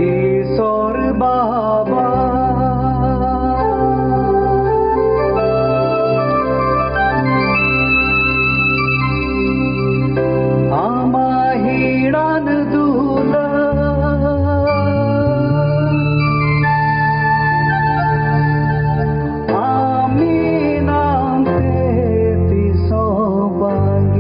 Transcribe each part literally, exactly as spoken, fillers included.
ᱤᱥᱚᱨ ᱵᱟᱵᱟ, ᱟᱢᱟᱜ ᱦᱤᱲᱟᱱ ᱫᱩᱞᱟᱹᱲ, ᱟᱢ ᱢᱮᱱᱟᱢ ᱛᱮ ᱛᱤᱥ ᱦᱚᱸ ᱵᱟᱭ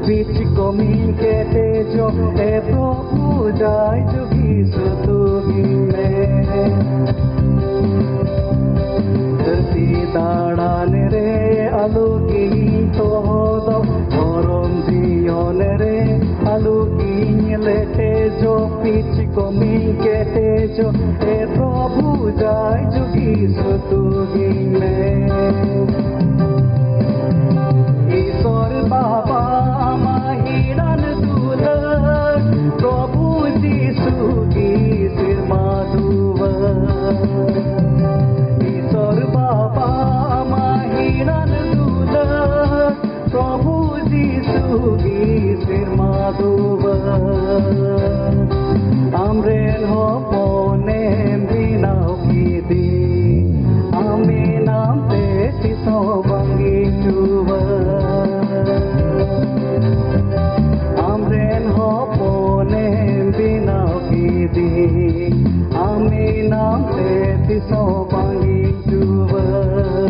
ᱵᱤᱪ ᱠᱚᱢᱤᱧ ᱠᱮᱴᱮᱡᱚᱜ, ᱮ ᱯᱨᱚᱵᱷᱩ ᱡᱟᱭ ᱡᱩᱜᱤ ᱥᱩᱛᱩᱜᱤᱧ ᱢᱮ᱾ ᱫᱷᱟᱹᱨᱛᱤ ᱫᱟᱬᱟᱱ ᱨᱮ ᱟᱞᱚ ᱜᱤᱧ ᱛᱚᱦᱚᱫᱚᱜ, ᱫᱷᱚᱨᱚᱢ ᱡᱤᱭᱚᱱ ᱨᱮ ᱟᱞᱚ ᱜᱤᱧ ᱞᱮᱴᱮᱡᱚᱜ, ᱵᱤᱪ ᱠᱚᱢᱤᱧ ᱠᱮᱴᱮᱡᱚᱜ, ᱮ ᱯᱨᱚᱵᱷᱩ ᱡᱟᱭ ᱡᱩᱜᱤ ᱥᱩᱛᱩᱜᱤᱧ ᱢᱮ᱾ ᱤᱥᱚᱨ ᱵᱟᱵᱟ ᱟᱢᱟᱜ ᱦᱤᱲᱟᱱ ᱫᱩᱞᱟᱹᱲ, ᱯᱨᱚᱵᱷᱩ ᱡᱤᱥᱩ ᱜᱮ ᱥᱮᱨᱢᱟ ᱫᱩᱣᱟᱹᱨ᱾ ᱤᱥᱚᱨ ᱵᱟᱵᱟ ᱟᱢᱟᱜ ᱦᱤᱲᱟᱱ ᱫᱩᱞᱟᱹᱲ, ᱯᱨᱚᱵᱷᱩ ᱡᱤᱥᱩ ᱜᱮ ᱥᱮᱨᱢᱟ ᱫᱩᱣᱟᱹᱨ᱾ ᱟᱢᱨᱮᱱ ᱦᱚᱯᱚᱱᱮᱢ ᱵᱮᱱᱟᱣ ᱠᱮᱫᱮ, ᱟᱢ ᱢᱮᱱᱟᱢ ᱛᱮ ᱛᱤᱥ ᱦᱚᱸ ᱵᱟᱝ ᱜᱤᱧ ᱨᱩᱣᱟᱹᱲ᱾ ᱟᱢᱨᱮᱱ ᱦᱚᱯᱚᱱᱮᱢ ᱵᱮᱱᱟᱣ ᱠᱮᱫᱮ, ᱟᱢ ᱢᱮᱱᱟᱢ ᱛᱮ ᱛᱤᱥ ᱦᱚᱸ ᱵᱟᱝ ᱜᱤᱧ ᱨᱩᱣᱟᱹᱲ᱾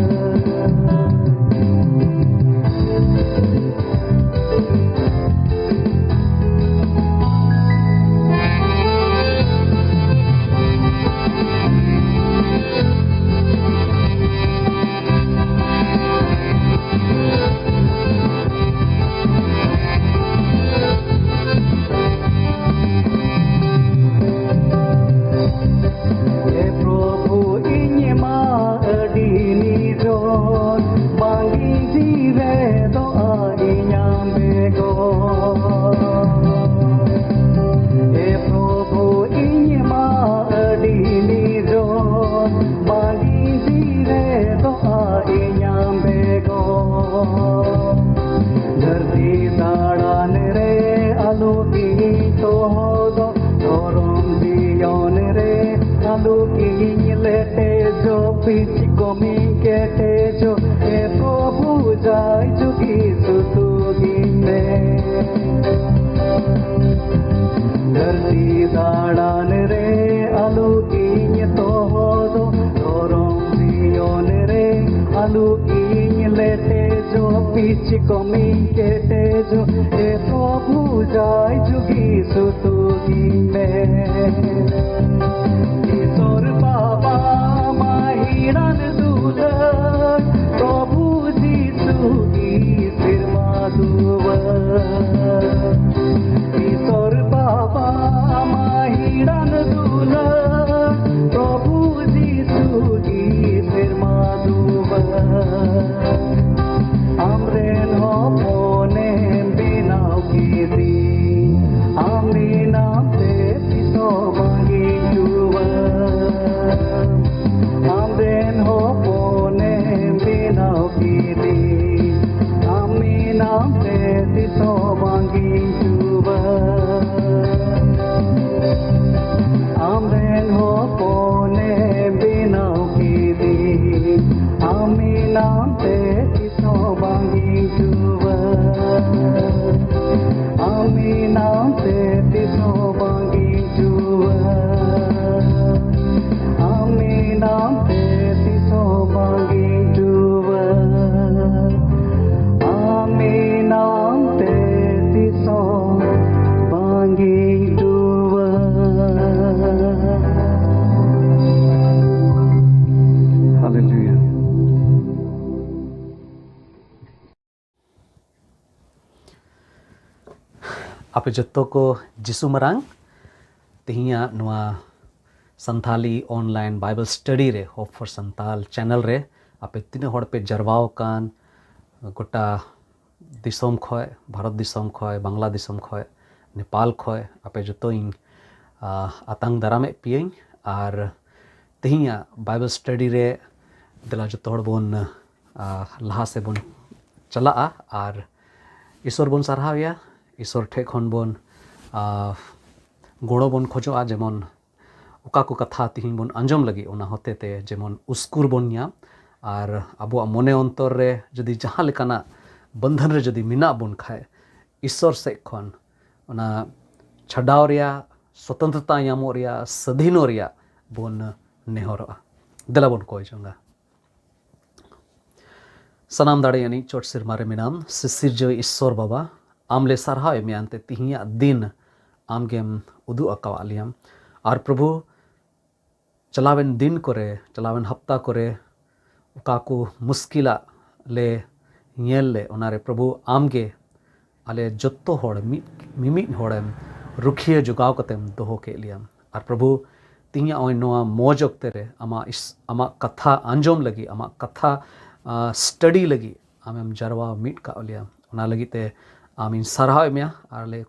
ᱮ ᱯᱨᱚᱵᱷᱩ, ᱤᱧ ᱢᱟ ᱟᱹᱰᱤ ᱱᱤᱨᱚᱲ, ᱵᱟᱝ ᱤᱧ ᱡᱤᱣᱮᱫᱚᱜᱼᱟ ᱤᱧ ᱟᱢ ᱵᱮᱜᱚᱨ᱾ ᱮ ᱯᱨᱚᱵᱷᱩ, ᱤᱧ ᱢᱟ ᱟᱹᱰᱤ ᱱᱤᱨᱚᱲ, ᱵᱟᱝ ᱤᱧ ᱡᱤᱣᱮᱫᱚᱜᱼᱟ ᱤᱧ ᱟᱢ ᱵᱮᱜᱚᱨ᱾ ᱫᱷᱟᱹᱨᱛᱤ ᱫᱟᱬᱟᱱ ᱨᱮ ᱟᱞᱚ ᱜᱤᱧ ᱛᱚᱦᱚᱫᱚᱜ, ᱫᱷᱚᱨᱚᱢ ᱡᱤᱭᱚᱱ ᱨᱮ ᱟᱞᱚ ᱜᱤᱧ ᱞᱮᱴᱮᱡᱚᱜ, ᱵᱤᱪ ᱠᱚᱢᱤᱧ ᱠᱮᱴᱮᱡᱚᱜ, ᱮ ᱯᱨᱚᱵᱷᱩ ᱡᱟᱭ ᱡᱩᱜᱤ ᱥᱩᱛᱩᱜᱤᱧ ᱢᱮ᱾ ᱫᱷᱟᱹᱨᱛᱤ ᱫᱟᱬᱟᱱ ᱨᱮ ᱟᱞᱚ ᱜᱤᱧ ᱛᱚᱦᱚᱫᱚᱜ, ᱫᱷᱚᱨᱚᱢ ᱡᱤᱭᱚᱱ ᱨᱮ ᱟᱞᱚ ᱜᱤᱧ ᱞᱮᱴᱮᱡᱚᱜ, ᱯᱤᱪᱷᱤ ᱠᱚᱢᱤᱧ ᱠᱮᱴᱮᱡᱚᱜ ᱮ ᱯᱨᱚᱵᱷᱩ ᱡᱟᱭ ᱡᱩᱜᱤ ᱥᱩᱛᱩᱜᱤᱧ ᱢᱮ᱾ ᱤᱥᱚᱨ ᱵᱟᱵᱟ ᱢᱟᱹᱦᱤᱲᱟᱱ ᱫᱩᱞᱟᱹᱲ, ᱯᱨᱚᱵᱷᱩ ᱡᱤᱥᱩ ᱜᱮ ᱥᱮᱨᱢᱟ ᱫᱩᱣᱟᱹᱨ᱾ ᱤᱥᱚᱨ ᱵᱟᱵᱟ ᱢᱟᱹᱦᱤᱲᱟᱱ ᱫᱩᱞᱟᱹᱲ, ᱯᱨᱚᱵᱷᱩ ᱡᱤᱥᱩ ᱜᱮ ᱥᱮᱨᱢᱟ ᱫᱩᱣᱟᱹᱨ᱾ ᱟᱢᱨᱮᱱ ᱦᱚᱯᱚᱱᱮᱢ ᱵᱮᱱᱟᱣ ᱠᱮᱫᱮ, ᱟᱢ ᱵᱮᱱᱟᱣ ᱛᱮ ᱛᱤᱥ ᱦᱚᱸ ᱵᱟᱝ ᱦᱤᱡᱩᱜᱼᱟ᱾ ᱟᱢᱨᱮᱱ ᱦᱚᱯᱚᱱᱮᱢ ᱵᱮᱱᱟᱣ ᱠᱮᱫᱮ, ᱟᱢ ᱵᱮᱱᱟᱣ ᱛᱮ ᱛᱤᱥ ᱦᱚᱸ ᱵᱟᱝ ᱦᱤᱡᱩᱜᱼᱟ᱾ ᱟᱢᱨᱮᱱ ᱦᱚᱯᱚᱱᱮ ᱵᱮᱱᱟᱣ ᱠᱮᱫᱮ, ᱟᱢ ᱵᱮᱱᱟᱣ ᱛᱮ ᱛᱤᱥ ᱦᱚᱸ ᱵᱟᱝ ᱦᱤᱡᱩᱜᱼᱟ᱾ ᱟᱢ ᱵᱮᱱᱟᱣ ᱛᱮ ᱛᱤᱥ ᱦᱚᱸ ᱵᱟᱝ ᱦᱤᱡᱩᱜᱼᱟ᱾ ᱟᱢ ᱵᱮᱱᱟᱣ ᱛᱮ ᱛᱤᱥ ᱦᱚᱸ ᱵᱟᱝ ᱦᱤᱡᱩᱜᱼᱟ᱾ ᱟᱢ ᱵᱮᱱᱟᱣ ᱛᱮ ᱛᱤᱥ ᱦᱚᱸ ᱵᱟᱝ ᱦᱤᱡᱩᱜᱼᱟ᱾ ᱦᱟᱞᱮᱞᱩᱭᱟ᱾ ᱟᱯᱮ ᱡᱚᱛᱚ ᱠᱚ ᱡᱤᱥᱩ ᱢᱟᱨᱟᱝ ᱛᱮᱦᱮᱧᱟᱜ ᱱᱚᱣᱟ ᱥᱟᱱᱛᱷᱟᱞᱤ online Bible study ᱨᱮ, Hope for Santal channel ᱨᱮ ᱟᱯᱮ ᱛᱤᱱᱟᱹᱜ ᱦᱚᱲ ᱯᱮ ᱡᱟᱨᱣᱟ ᱟᱠᱟᱱ, ᱜᱚᱴᱟ ᱫᱤᱥᱚᱢ ᱠᱷᱚᱡ, ᱵᱷᱟᱨᱚᱛ ᱫᱤᱥᱚᱢ ᱠᱷᱚᱡ, ᱵᱟᱝᱞᱟ ᱫᱤᱥᱚᱢ ᱠᱷᱚᱡ, ᱱᱮᱯᱟᱞ ᱠᱷᱚᱡ, ᱟᱯᱮ ᱡᱚᱛᱚ ᱤᱧ, ᱟ, ᱟᱛᱟᱝ ᱫᱟᱨᱟᱢᱮᱫ ᱯᱮᱭᱟᱹᱧ᱾ ᱟᱨ ᱛᱮᱦᱮᱧᱟᱜ Bible study ᱨᱮ ᱫᱮᱞᱟ ᱡᱚᱛᱚ ᱦᱚᱲ ᱵᱚᱱ, ᱟ, ᱞᱟᱦᱟ ᱥᱮᱫ ᱵᱚᱱ ᱪᱟᱞᱟᱜᱼᱟ ᱟᱨ ᱤᱥᱚᱨ ᱵᱚᱱ ᱥᱟᱨᱦᱟᱣᱮᱭᱟ᱾ ᱤᱥᱚᱨ ᱴᱷᱮᱡ ᱠᱷᱚᱱ ᱵᱚᱱ, ᱟ, ᱜᱚᱲᱚ ᱵᱚᱱ ᱠᱷᱚᱡᱚᱜᱼᱟ, ᱡᱮᱢᱚᱱ ᱚᱠᱟ ᱠᱚ ᱠᱟᱛᱷᱟ ᱛᱤᱦᱤᱧ ᱵᱚᱱ ᱟᱸᱡᱚᱢ ᱞᱟᱹᱜᱤᱫ, ᱚᱱᱟ ᱦᱚᱛᱮ ᱛᱮ ᱡᱮᱢᱚᱱ ᱩᱥᱠᱩᱨ ᱵᱚᱱ ᱧᱟᱢ᱾ ᱟᱨ ᱟᱵᱚᱣᱟᱜ ᱢᱚᱱᱮ ᱚᱱᱛᱚᱨ ᱨᱮ ᱡᱩᱫᱤ ᱡᱟᱦᱟᱸ ᱞᱮᱠᱟᱱᱟᱜ ᱵᱚᱱᱫᱷᱚᱱ ᱨᱮ ᱡᱩᱫᱤ ᱢᱮᱱᱟᱜ ᱵᱚᱱ ᱠᱷᱟᱡ, ᱤᱥᱚᱨ ᱥᱮᱫ ᱠᱷᱚᱱ ᱚᱱᱟ ᱪᱷᱟᱰᱟᱣ ᱨᱮᱭᱟᱜ, ᱥᱚᱛᱚᱱᱛᱨᱚᱛᱟ ᱧᱟᱢᱚᱜ ᱨᱮᱭᱟᱜ, ᱥᱟᱹᱫᱷᱤᱱᱚᱜ ᱨᱮᱭᱟᱜ ᱵᱚᱱ ᱱᱮᱦᱚᱨᱚᱜᱼᱟ᱾ ᱫᱮᱞᱟ ᱵᱚᱱ ᱠᱚᱭ ᱡᱚᱝᱟ᱾ ᱥᱟᱱᱟᱢ ᱫᱟᱲᱮᱭᱟᱱᱤᱡ ᱪᱚᱴ ᱥᱮᱨᱢᱟ ᱨᱮ ᱢᱮᱱᱟᱢ, ᱥᱤᱥᱤᱨᱡᱟᱹᱣᱤᱡ ᱤᱥᱥᱚᱨ ᱵᱟᱵᱟ, ᱟᱢ ᱞᱮ ᱥᱟᱨᱦᱟᱣ ᱮᱫ ᱢᱮᱭᱟ, ᱮᱱᱛᱮ ᱛᱤᱦᱤᱧᱟᱜ ᱫᱤᱱ ᱟᱢ ᱜᱮᱢ ᱩᱫᱩᱜ ᱟᱠᱟᱣᱟᱫ ᱞᱮᱭᱟᱢ᱾ ᱟᱨ ᱯᱨᱚᱵᱷᱩ, ᱪᱟᱞᱟᱣᱮᱱ ᱫᱤᱱ ᱠᱚᱨᱮ, ᱪᱟᱞᱟᱣᱮᱱ ᱦᱟᱯᱛᱟ ᱠᱚᱨᱮ ᱚᱠᱟ ᱠᱚ ᱢᱩᱥᱠᱤᱞᱟᱜ ᱞᱮ ᱧᱮᱞ ᱞᱮ, ᱚᱱᱟᱨᱮ ᱯᱨᱚᱵᱷᱩ ᱟᱢ ᱜᱮ ᱟᱞᱮ ᱡᱚᱛᱚ ᱦᱚᱲ ᱢᱤᱫ, ᱢᱤᱢᱤᱫ ᱦᱚᱲᱮᱢ ᱨᱩᱠᱷᱤᱭᱟᱹ ᱡᱚᱜᱟᱣ ᱠᱟᱛᱮᱢ ᱫᱚᱦᱚ ᱠᱮᱫ ᱞᱮᱭᱟ᱾ ᱟᱨ ᱯᱨᱚᱵᱷᱩ, ᱛᱤᱦᱤᱧᱟᱜ ᱱᱚᱜᱼᱚᱭ ᱱᱚᱣᱟ ᱢᱚᱡᱽ ᱚᱠᱛᱮ ᱨᱮ ᱟᱢᱟᱜ ᱤᱥ-, ᱟᱢᱟᱜ ᱠᱟᱛᱷᱟ ᱟᱸᱡᱚᱢ ᱞᱟᱹᱜᱤᱫ, ᱟᱢᱟᱜ ᱠᱟᱛᱷᱟ, ᱟ, study ᱞᱟᱹᱜᱤᱫ ᱟᱢᱮᱢ ᱡᱟᱨᱣᱟ ᱢᱤᱫ ᱠᱟᱜ ᱞᱮᱭᱟ᱾ ᱚᱱᱟ ᱞᱟᱹᱜᱤᱫ ᱛᱮ ᱟᱢᱤᱧ ᱥᱟᱨᱦᱟᱣᱮᱫ ᱢᱮᱭᱟ᱾ ᱟᱨ ᱞᱮ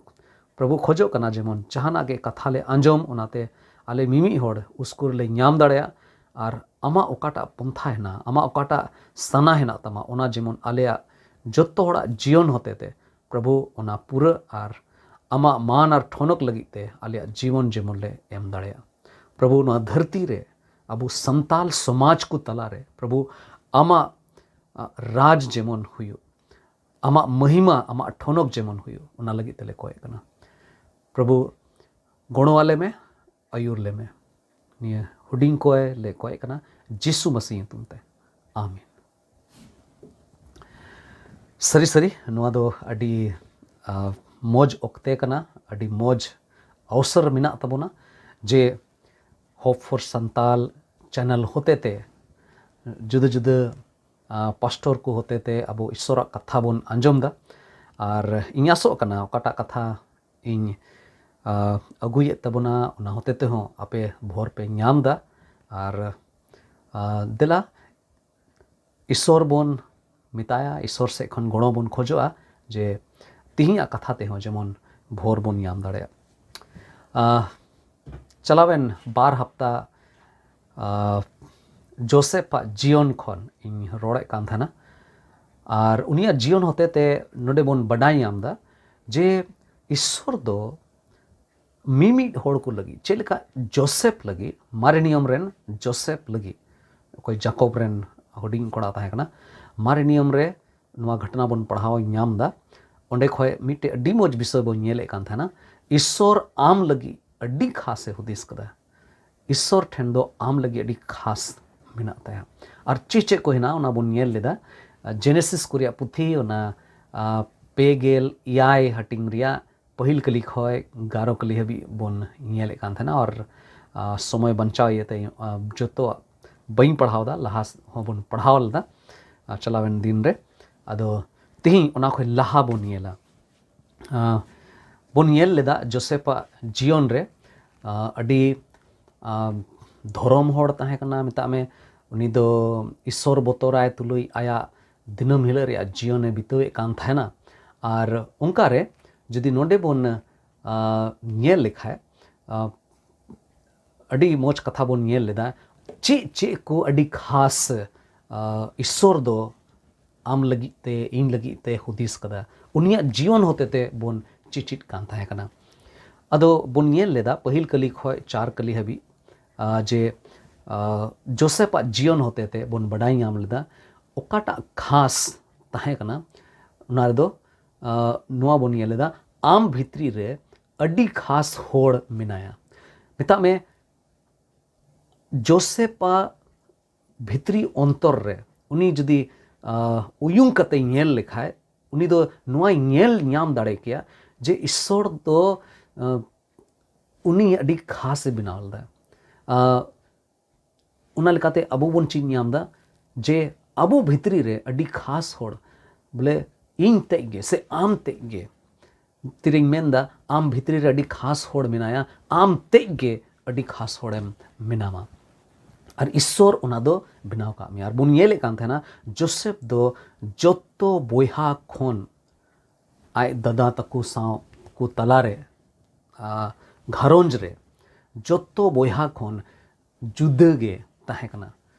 ᱯᱨᱚᱵᱷᱩ ᱠᱷᱚᱡᱚᱜ ᱠᱟᱱᱟ ᱡᱮᱢᱚᱱ ᱡᱟᱦᱟᱱᱟᱜ ᱜᱮ ᱠᱟᱛᱷᱟ ᱞᱮ ᱟᱸᱡᱚᱢ, ᱚᱱᱟᱛᱮ ᱟᱞᱮ ᱢᱤᱢᱤᱫ ᱦᱚᱲ ᱩᱥᱠᱩᱨ ᱞᱮ ᱧᱟᱢ ᱫᱟᱲᱮᱭᱟᱜ, ᱟᱨ ᱟᱢᱟᱜ ᱚᱠᱟᱴᱟᱜ ᱯᱚᱱᱛᱷᱟ ᱦᱮᱱᱟᱜᱼᱟ, ᱟᱢᱟᱜ ᱚᱠᱟᱴᱟᱜ ᱥᱟᱱᱟ ᱦᱮᱱᱟᱜ ᱛᱟᱢᱟ, ᱚᱱᱟ ᱡᱮᱢᱚᱱ ᱟᱞᱮᱭᱟᱜ ᱡᱚᱛᱚ ᱦᱚᱲᱟᱜ ᱡᱤᱭᱚᱱ ᱦᱚᱛᱮᱛᱮ ᱯᱨᱚᱵᱷᱩ ᱚᱱᱟ ᱯᱩᱨᱟᱹ, ᱟᱨ ᱟᱢᱟᱜ ᱢᱟᱱ ᱟᱨ ᱴᱷᱚᱱᱚᱠ ᱞᱟᱹᱜᱤᱫ ᱛᱮ ᱟᱞᱮᱭᱟᱜ ᱡᱤᱵᱚᱱ ᱡᱮᱢᱚᱱ ᱞᱮ ᱮᱢ ᱫᱟᱲᱮᱭᱟᱜ᱾ ᱯᱨᱚᱵᱷᱩ, ᱱᱚᱣᱟ ᱫᱷᱟᱹᱨᱛᱤ ᱨᱮ ᱟᱵᱚ ᱥᱟᱱᱛᱟᱞ ᱥᱚᱢᱟᱡᱽ ᱠᱚ ᱛᱟᱞᱟᱨᱮ ᱯᱨᱚᱵᱷᱩ ᱟᱢᱟᱜ, ᱟ, ᱨᱟᱡᱽ ᱡᱮᱢᱚᱱ ᱦᱩᱭᱩᱜ, ᱟᱢᱟᱜ ᱢᱚᱦᱤᱢᱟ, ᱟᱢᱟᱜ ᱴᱷᱚᱱᱚᱠ ᱡᱮᱢᱚᱱ ᱦᱩᱭᱩᱜ, ᱚᱱᱟ ᱞᱟᱹᱜᱤᱫ ᱛᱮᱞᱮ ᱠᱚᱭᱮᱜ ᱠᱟᱱᱟ᱾ ᱯᱨᱚᱵᱷᱩ, ᱜᱚᱲᱚ ᱟᱞᱮ ᱢᱮ, ᱟᱹᱭᱩᱨ ᱞᱮ ᱢᱮ᱾ ᱱᱤᱭᱟᱹ ᱦᱩᱰᱤᱧ ᱠᱚᱭ ᱞᱮ ᱠᱚᱭᱮᱜ ᱠᱟᱱᱟ ᱡᱤᱥᱩ ᱢᱟᱹᱥᱤ ᱧᱩᱛᱩᱢ ᱛᱮ, ᱟᱢᱮᱱ᱾ ᱥᱟᱹᱨᱤ ᱥᱟᱹᱨᱤ ᱱᱚᱣᱟ ᱫᱚ ᱟᱹᱰᱤ, ᱟ, ᱢᱚᱡᱽ ᱚᱠᱛᱮ ᱠᱟᱱᱟ, ᱟᱹᱰᱤ ᱢᱚᱡᱽ ᱚᱣᱥᱚᱨ ᱢᱮᱱᱟᱜ ᱛᱟᱵᱚᱱᱟ ᱡᱮ Hope for Santal channel ᱦᱚᱛᱮᱛᱮ ᱡᱩᱫᱟᱹ ᱡᱩᱫᱟᱹ, ᱟ, ᱯᱟᱥᱴᱚᱨ ᱠᱚ ᱦᱚᱛᱮᱛᱮ ᱟᱵᱚ ᱤᱥᱥᱚᱨᱟᱜ ᱠᱟᱛᱷᱟ ᱵᱚᱱ ᱟᱸᱡᱚᱢ ᱫᱟ᱾ ᱟᱨ ᱤᱧ ᱟᱥᱚᱜ ᱠᱟᱱᱟ ᱚᱠᱟᱴᱟᱜ ᱠᱟᱛᱷᱟ ᱤᱧ, ᱟ, ᱟᱹᱜᱩᱭᱮᱫ ᱛᱟᱵᱚᱱᱟ, ᱚᱱᱟ ᱦᱚᱛᱮ ᱛᱮᱦᱚᱸ ᱟᱯᱮ ᱵᱷᱚᱨ ᱯᱮ ᱧᱟᱢ ᱫᱟ᱾ ᱟᱨ, ᱟ, ᱫᱮᱞᱟ, ᱤᱥᱥᱚᱨ ᱵᱚᱱ ᱢᱮᱛᱟᱭᱟ, ᱤᱥᱥᱚᱨ ᱥᱮᱫ ᱠᱷᱚᱱ ᱜᱚᱲᱚ ᱵᱚᱱ ᱠᱷᱚᱡᱚᱜᱼᱟ ᱡᱮ ᱛᱤᱦᱤᱧᱟᱜ ᱠᱟᱛᱷᱟ ᱛᱮᱦᱚᱸ ᱡᱮᱢᱚᱱ ᱵᱷᱳᱨ ᱵᱚᱱ ᱧᱟᱢ ᱫᱟᱲᱮᱭᱟᱜ᱾ ᱟ, ᱪᱟᱞᱟᱣᱮᱱ ᱵᱟᱨ ᱦᱟᱯᱛᱟ, ᱟ, ᱡᱳᱥᱮᱯᱷ ᱟᱜ ᱡᱤᱭᱚᱱ ᱠᱷᱚᱱ ᱤᱧ ᱨᱚᱲᱮᱫ ᱠᱟᱱ ᱛᱟᱦᱮᱱᱟ᱾ ᱟᱨ ᱩᱱᱤᱭᱟᱜ ᱡᱤᱭᱚᱱ ᱦᱚᱛᱮᱛᱮ ᱱᱚᱰᱮ ᱵᱚᱱ ᱵᱟᱰᱟᱭ ᱧᱟᱢ ᱫᱟ ᱡᱮ ᱤᱥᱥᱚᱨ ᱫᱚ ᱢᱤᱢᱤᱫ ᱦᱚᱲ ᱠᱚ ᱞᱟᱹᱜᱤᱫ, ᱪᱮᱫ ᱞᱮᱠᱟ ᱡᱳᱥᱮᱯᱷ ᱞᱟᱹᱜᱤᱫ, ᱢᱟᱨᱮ ᱱᱤᱭᱚᱢ ᱨᱮᱱ ᱡᱳᱥᱮᱯᱷ ᱞᱟᱹᱜᱤᱫ, ᱚᱠᱚᱭ ᱡᱟᱠᱚᱵ ᱨᱮᱱ ᱦᱩᱰᱤᱧ ᱠᱚᱲᱟ ᱛᱟᱦᱮᱸ ᱠᱟᱱᱟ, ᱢᱟᱨᱮ ᱱᱤᱭᱚᱢ ᱨᱮ ᱱᱚᱣᱟ ᱜᱷᱚᱴᱚᱱᱟ ᱵᱚᱱ ᱯᱟᱲᱦᱟᱣ ᱧᱟᱢ ᱫᱟ᱾ ᱚᱸᱰᱮ ᱠᱷᱚᱡ ᱢᱤᱫᱴᱮᱡ ᱟᱹᱰᱤ ᱢᱚᱡᱽ ᱵᱤᱥᱚᱭ ᱵᱚᱱ ᱧᱮᱞᱮᱫ ᱠᱟᱱ ᱛᱟᱦᱮᱱᱟ, ᱤᱥᱥᱚᱨ ᱟᱢ ᱞᱟᱹᱜᱤᱫ ᱟᱹᱰᱤ ᱠᱷᱟᱥ ᱮ ᱦᱩᱫᱤᱥ ᱠᱟᱫᱟ᱾ ᱤᱥᱥᱚᱨ ᱴᱷᱮᱱ ᱫᱚ ᱟᱢ ᱞᱟᱹᱜᱤᱫ ᱟᱹᱰᱤ ᱠᱷᱟᱥ ᱢᱮᱱᱟᱜ ᱛᱟᱭᱟ᱾ ᱟᱨ ᱪᱮᱫ ᱪᱮᱫ ᱠᱚ ᱦᱮᱱᱟᱜᱼᱟ, ᱚᱱᱟ ᱵᱚᱱ ᱧᱮᱞ ᱞᱮᱫᱟ᱾ ᱡᱮᱱᱮᱥᱤᱥ ᱠᱚ ᱨᱮᱭᱟᱜ ᱯᱩᱛᱷᱤ, ᱚᱱᱟ ᱟᱨ, ᱯᱮ ᱜᱮᱞ ᱮᱭᱟᱭ ᱦᱟᱹᱴᱤᱧ ᱨᱮᱭᱟᱜ ᱯᱟᱹᱦᱤᱞ ᱠᱟᱹᱞᱤ ᱠᱷᱚᱱ ᱜᱟᱨᱚ ᱠᱟᱹᱞᱤ ᱦᱟᱹᱵᱤᱡ ᱵᱚᱱ ᱧᱮᱞᱮᱫ ᱠᱟᱱ ᱛᱟᱦᱮᱱᱟ᱾ ᱟᱨ ᱟᱨ, ᱥᱚᱢᱚᱭ ᱵᱟᱧᱪᱟᱣ ᱤᱭᱟᱹᱛᱮ ᱟᱨ, ᱡᱚᱛᱚᱣᱟᱜ ᱵᱟᱹᱧ ᱯᱟᱲᱦᱟᱣ ᱮᱫᱟ, ᱞᱟᱦᱟ ᱦᱚᱸᱵᱚᱱ ᱯᱟᱲᱦᱟᱣ ᱞᱮᱫᱟ ᱟᱨ, ᱪᱟᱞᱟᱣᱮᱱ ᱫᱤᱱ ᱨᱮ᱾ ᱟᱫᱚ ᱛᱮᱦᱮᱧ ᱚᱱᱟ ᱠᱷᱚᱱ ᱞᱟᱦᱟ ᱵᱚᱱ ᱧᱮᱞᱟ᱾ ᱟᱨ, ᱵᱚᱱ ᱧᱮᱞ ᱞᱮᱫᱟ ᱡᱳᱥᱮᱯᱟᱜ ᱡᱤᱭᱚᱱ ᱨᱮ ᱟᱨ, ᱟᱹᱰᱤ ᱟᱨ, ᱫᱷᱚᱨᱚᱢ ᱦᱚᱲ ᱛᱟᱦᱮᱸ ᱠᱟᱱᱟ, ᱢᱮᱛᱟᱜ ᱢᱮ᱾ ᱩᱱᱤ ᱫᱚ ᱤᱥᱥᱚᱨ ᱵᱚᱛᱚᱨᱟᱭ ᱛᱩᱞᱩᱡ ᱟᱭᱟᱜ ᱫᱤᱱᱟᱹᱢ ᱦᱤᱞᱳᱜ ᱨᱮᱭᱟᱜ ᱡᱤᱭᱚᱱᱮ ᱵᱤᱛᱟᱹᱣᱮᱫ ᱠᱟᱱ ᱛᱟᱦᱮᱱᱟ᱾ ᱟᱨ ᱚᱱᱠᱟ ᱨᱮ ᱡᱩᱫᱤ ᱱᱚᱰᱮ ᱵᱚᱱ ᱟᱨ, ᱧᱮᱞ ᱞᱮᱠᱷᱟᱡ, ᱟᱨ, ᱟᱹᱰᱤ ᱢᱚᱡᱽ ᱠᱟᱛᱷᱟ ᱵᱚᱱ ᱧᱮᱞ ᱞᱮᱫᱟ᱾ ᱪᱮᱫ ᱪᱮᱫ ᱠᱚ ᱟᱹᱰᱤ ᱠᱷᱟᱥ ᱟᱨ, ᱤᱥᱥᱚᱨ ᱫᱚ ᱟᱢ ᱞᱟᱹᱜᱤᱫ ᱛᱮ, ᱤᱧ ᱞᱟᱹᱜᱤᱫ ᱛᱮ ᱦᱩᱫᱤᱥ ᱠᱟᱫᱟ, ᱩᱱᱤᱭᱟᱜ ᱡᱤᱭᱚᱱ ᱦᱚᱛᱮ ᱛᱮ ᱵᱚᱱ ᱪᱮᱪᱮᱫ ᱠᱟᱱ ᱛᱟᱦᱮᱸ ᱠᱟᱱᱟ᱾ ᱟᱫᱚ ᱵᱚᱱ ᱧᱮᱞ ᱞᱮᱫᱟ ᱯᱟᱹᱦᱤᱞ ᱠᱟᱹᱞᱤ ᱠᱷᱚᱱ ᱪᱟᱨ ᱠᱟᱹᱞᱤ ᱦᱟᱹᱵᱤᱡ, ᱟᱨ, ᱡᱮ ᱟᱨ, ᱡᱳᱥᱮᱯᱟᱜ ᱡᱤᱭᱚᱱ ᱦᱚᱛᱮ ᱛᱮ ᱵᱚᱱ ᱵᱟᱰᱟᱭ ᱧᱟᱢ ᱞᱮᱫᱟ ᱚᱠᱟᱴᱟᱜ ᱠᱷᱟᱥ ᱛᱟᱦᱮᱸ ᱠᱟᱱᱟ᱾ ᱚᱱᱟ ᱨᱮᱫᱚ ᱟᱨ, ᱱᱚᱣᱟ ᱵᱚᱱ ᱧᱮᱞ ᱞᱮᱫᱟ, ᱟᱢ ᱵᱷᱤᱛᱨᱤ ᱨᱮ ᱟᱹᱰᱤ ᱠᱷᱟᱥ ᱦᱚᱲ ᱢᱮᱱᱟᱭᱟ᱾ ᱢᱮᱛᱟᱜ ᱢᱮ, ᱡᱳᱥᱮᱯᱟᱜ ᱵᱷᱤᱛᱨᱤ ᱚᱱᱛᱚᱨ ᱨᱮ ᱩᱱᱤ ᱡᱩᱫᱤ ᱟᱨ, ᱩᱭᱩᱝ ᱠᱟᱛᱮ ᱧᱮᱞ ᱞᱮᱠᱷᱟᱡ, ᱩᱱᱤ ᱫᱚ ᱱᱚᱣᱟᱭ ᱧᱮᱞ ᱧᱟᱢ ᱫᱟᱲᱮ ᱠᱮᱭᱟ ᱡᱮ ᱤᱥᱥᱚᱨ ᱫᱚ ᱟᱨ, ᱩᱱᱤ ᱟᱹᱰᱤ ᱠᱷᱟᱥ ᱮ ᱵᱮᱱᱟᱣ ᱞᱮᱫᱟ᱾ ᱟᱨ ᱚᱱᱟ ᱞᱮᱠᱟᱛᱮ ᱟᱵᱚ ᱵᱚᱱ ᱪᱮᱫ ᱧᱟᱢ ᱮᱫᱟ ᱡᱮ ᱟᱵᱚ ᱵᱷᱤᱛᱨᱤ ᱨᱮ ᱟᱹᱰᱤ ᱠᱷᱟᱥ ᱦᱚᱲ, ᱵᱚᱞᱮ ᱤᱧ ᱛᱮᱫ ᱜᱮ ᱥᱮ ᱟᱢ ᱛᱮᱫ ᱜᱮ, ᱛᱤᱨᱮᱧ ᱢᱮᱱᱫᱟ ᱟᱢ ᱵᱷᱤᱛᱨᱤ ᱨᱮ ᱟᱹᱰᱤ ᱠᱷᱟᱥ ᱦᱚᱲ ᱢᱮᱱᱟᱭᱟ, ᱟᱢ ᱛᱮᱫ ᱜᱮ ᱟᱹᱰᱤ ᱠᱷᱟᱥ ᱦᱚᱲᱮᱢ ᱢᱮᱱᱟᱢᱟ᱾ ᱟᱨ ᱤᱥᱥᱚᱨ ᱚᱱᱟ ᱫᱚ ᱵᱮᱱᱟᱣ ᱠᱟᱜ ᱢᱮᱭᱟ᱾ ᱟᱨ ᱵᱚᱱ ᱧᱮᱞᱮᱫ ᱠᱟᱱ ᱛᱟᱦᱮᱱᱟ ᱡᱳᱥᱮᱯ ᱫᱚ ᱡᱚᱛᱚ ᱵᱚᱭᱦᱟ ᱠᱷᱚᱱ ᱟᱡ ᱫᱟᱫᱟ ᱛᱟᱠᱚ ᱥᱟᱶ ᱠᱚ ᱛᱟᱞᱟᱨᱮ, ᱟᱨ ᱜᱷᱟᱨᱚᱸᱡᱽ ᱨᱮ ᱡᱚᱛᱚ ᱵᱚᱭᱦᱟ ᱠᱷᱚᱱ ᱡᱩᱫᱟᱹ ᱜᱮ ᱛᱟᱦᱮᱸ ᱠᱟᱱᱟ᱾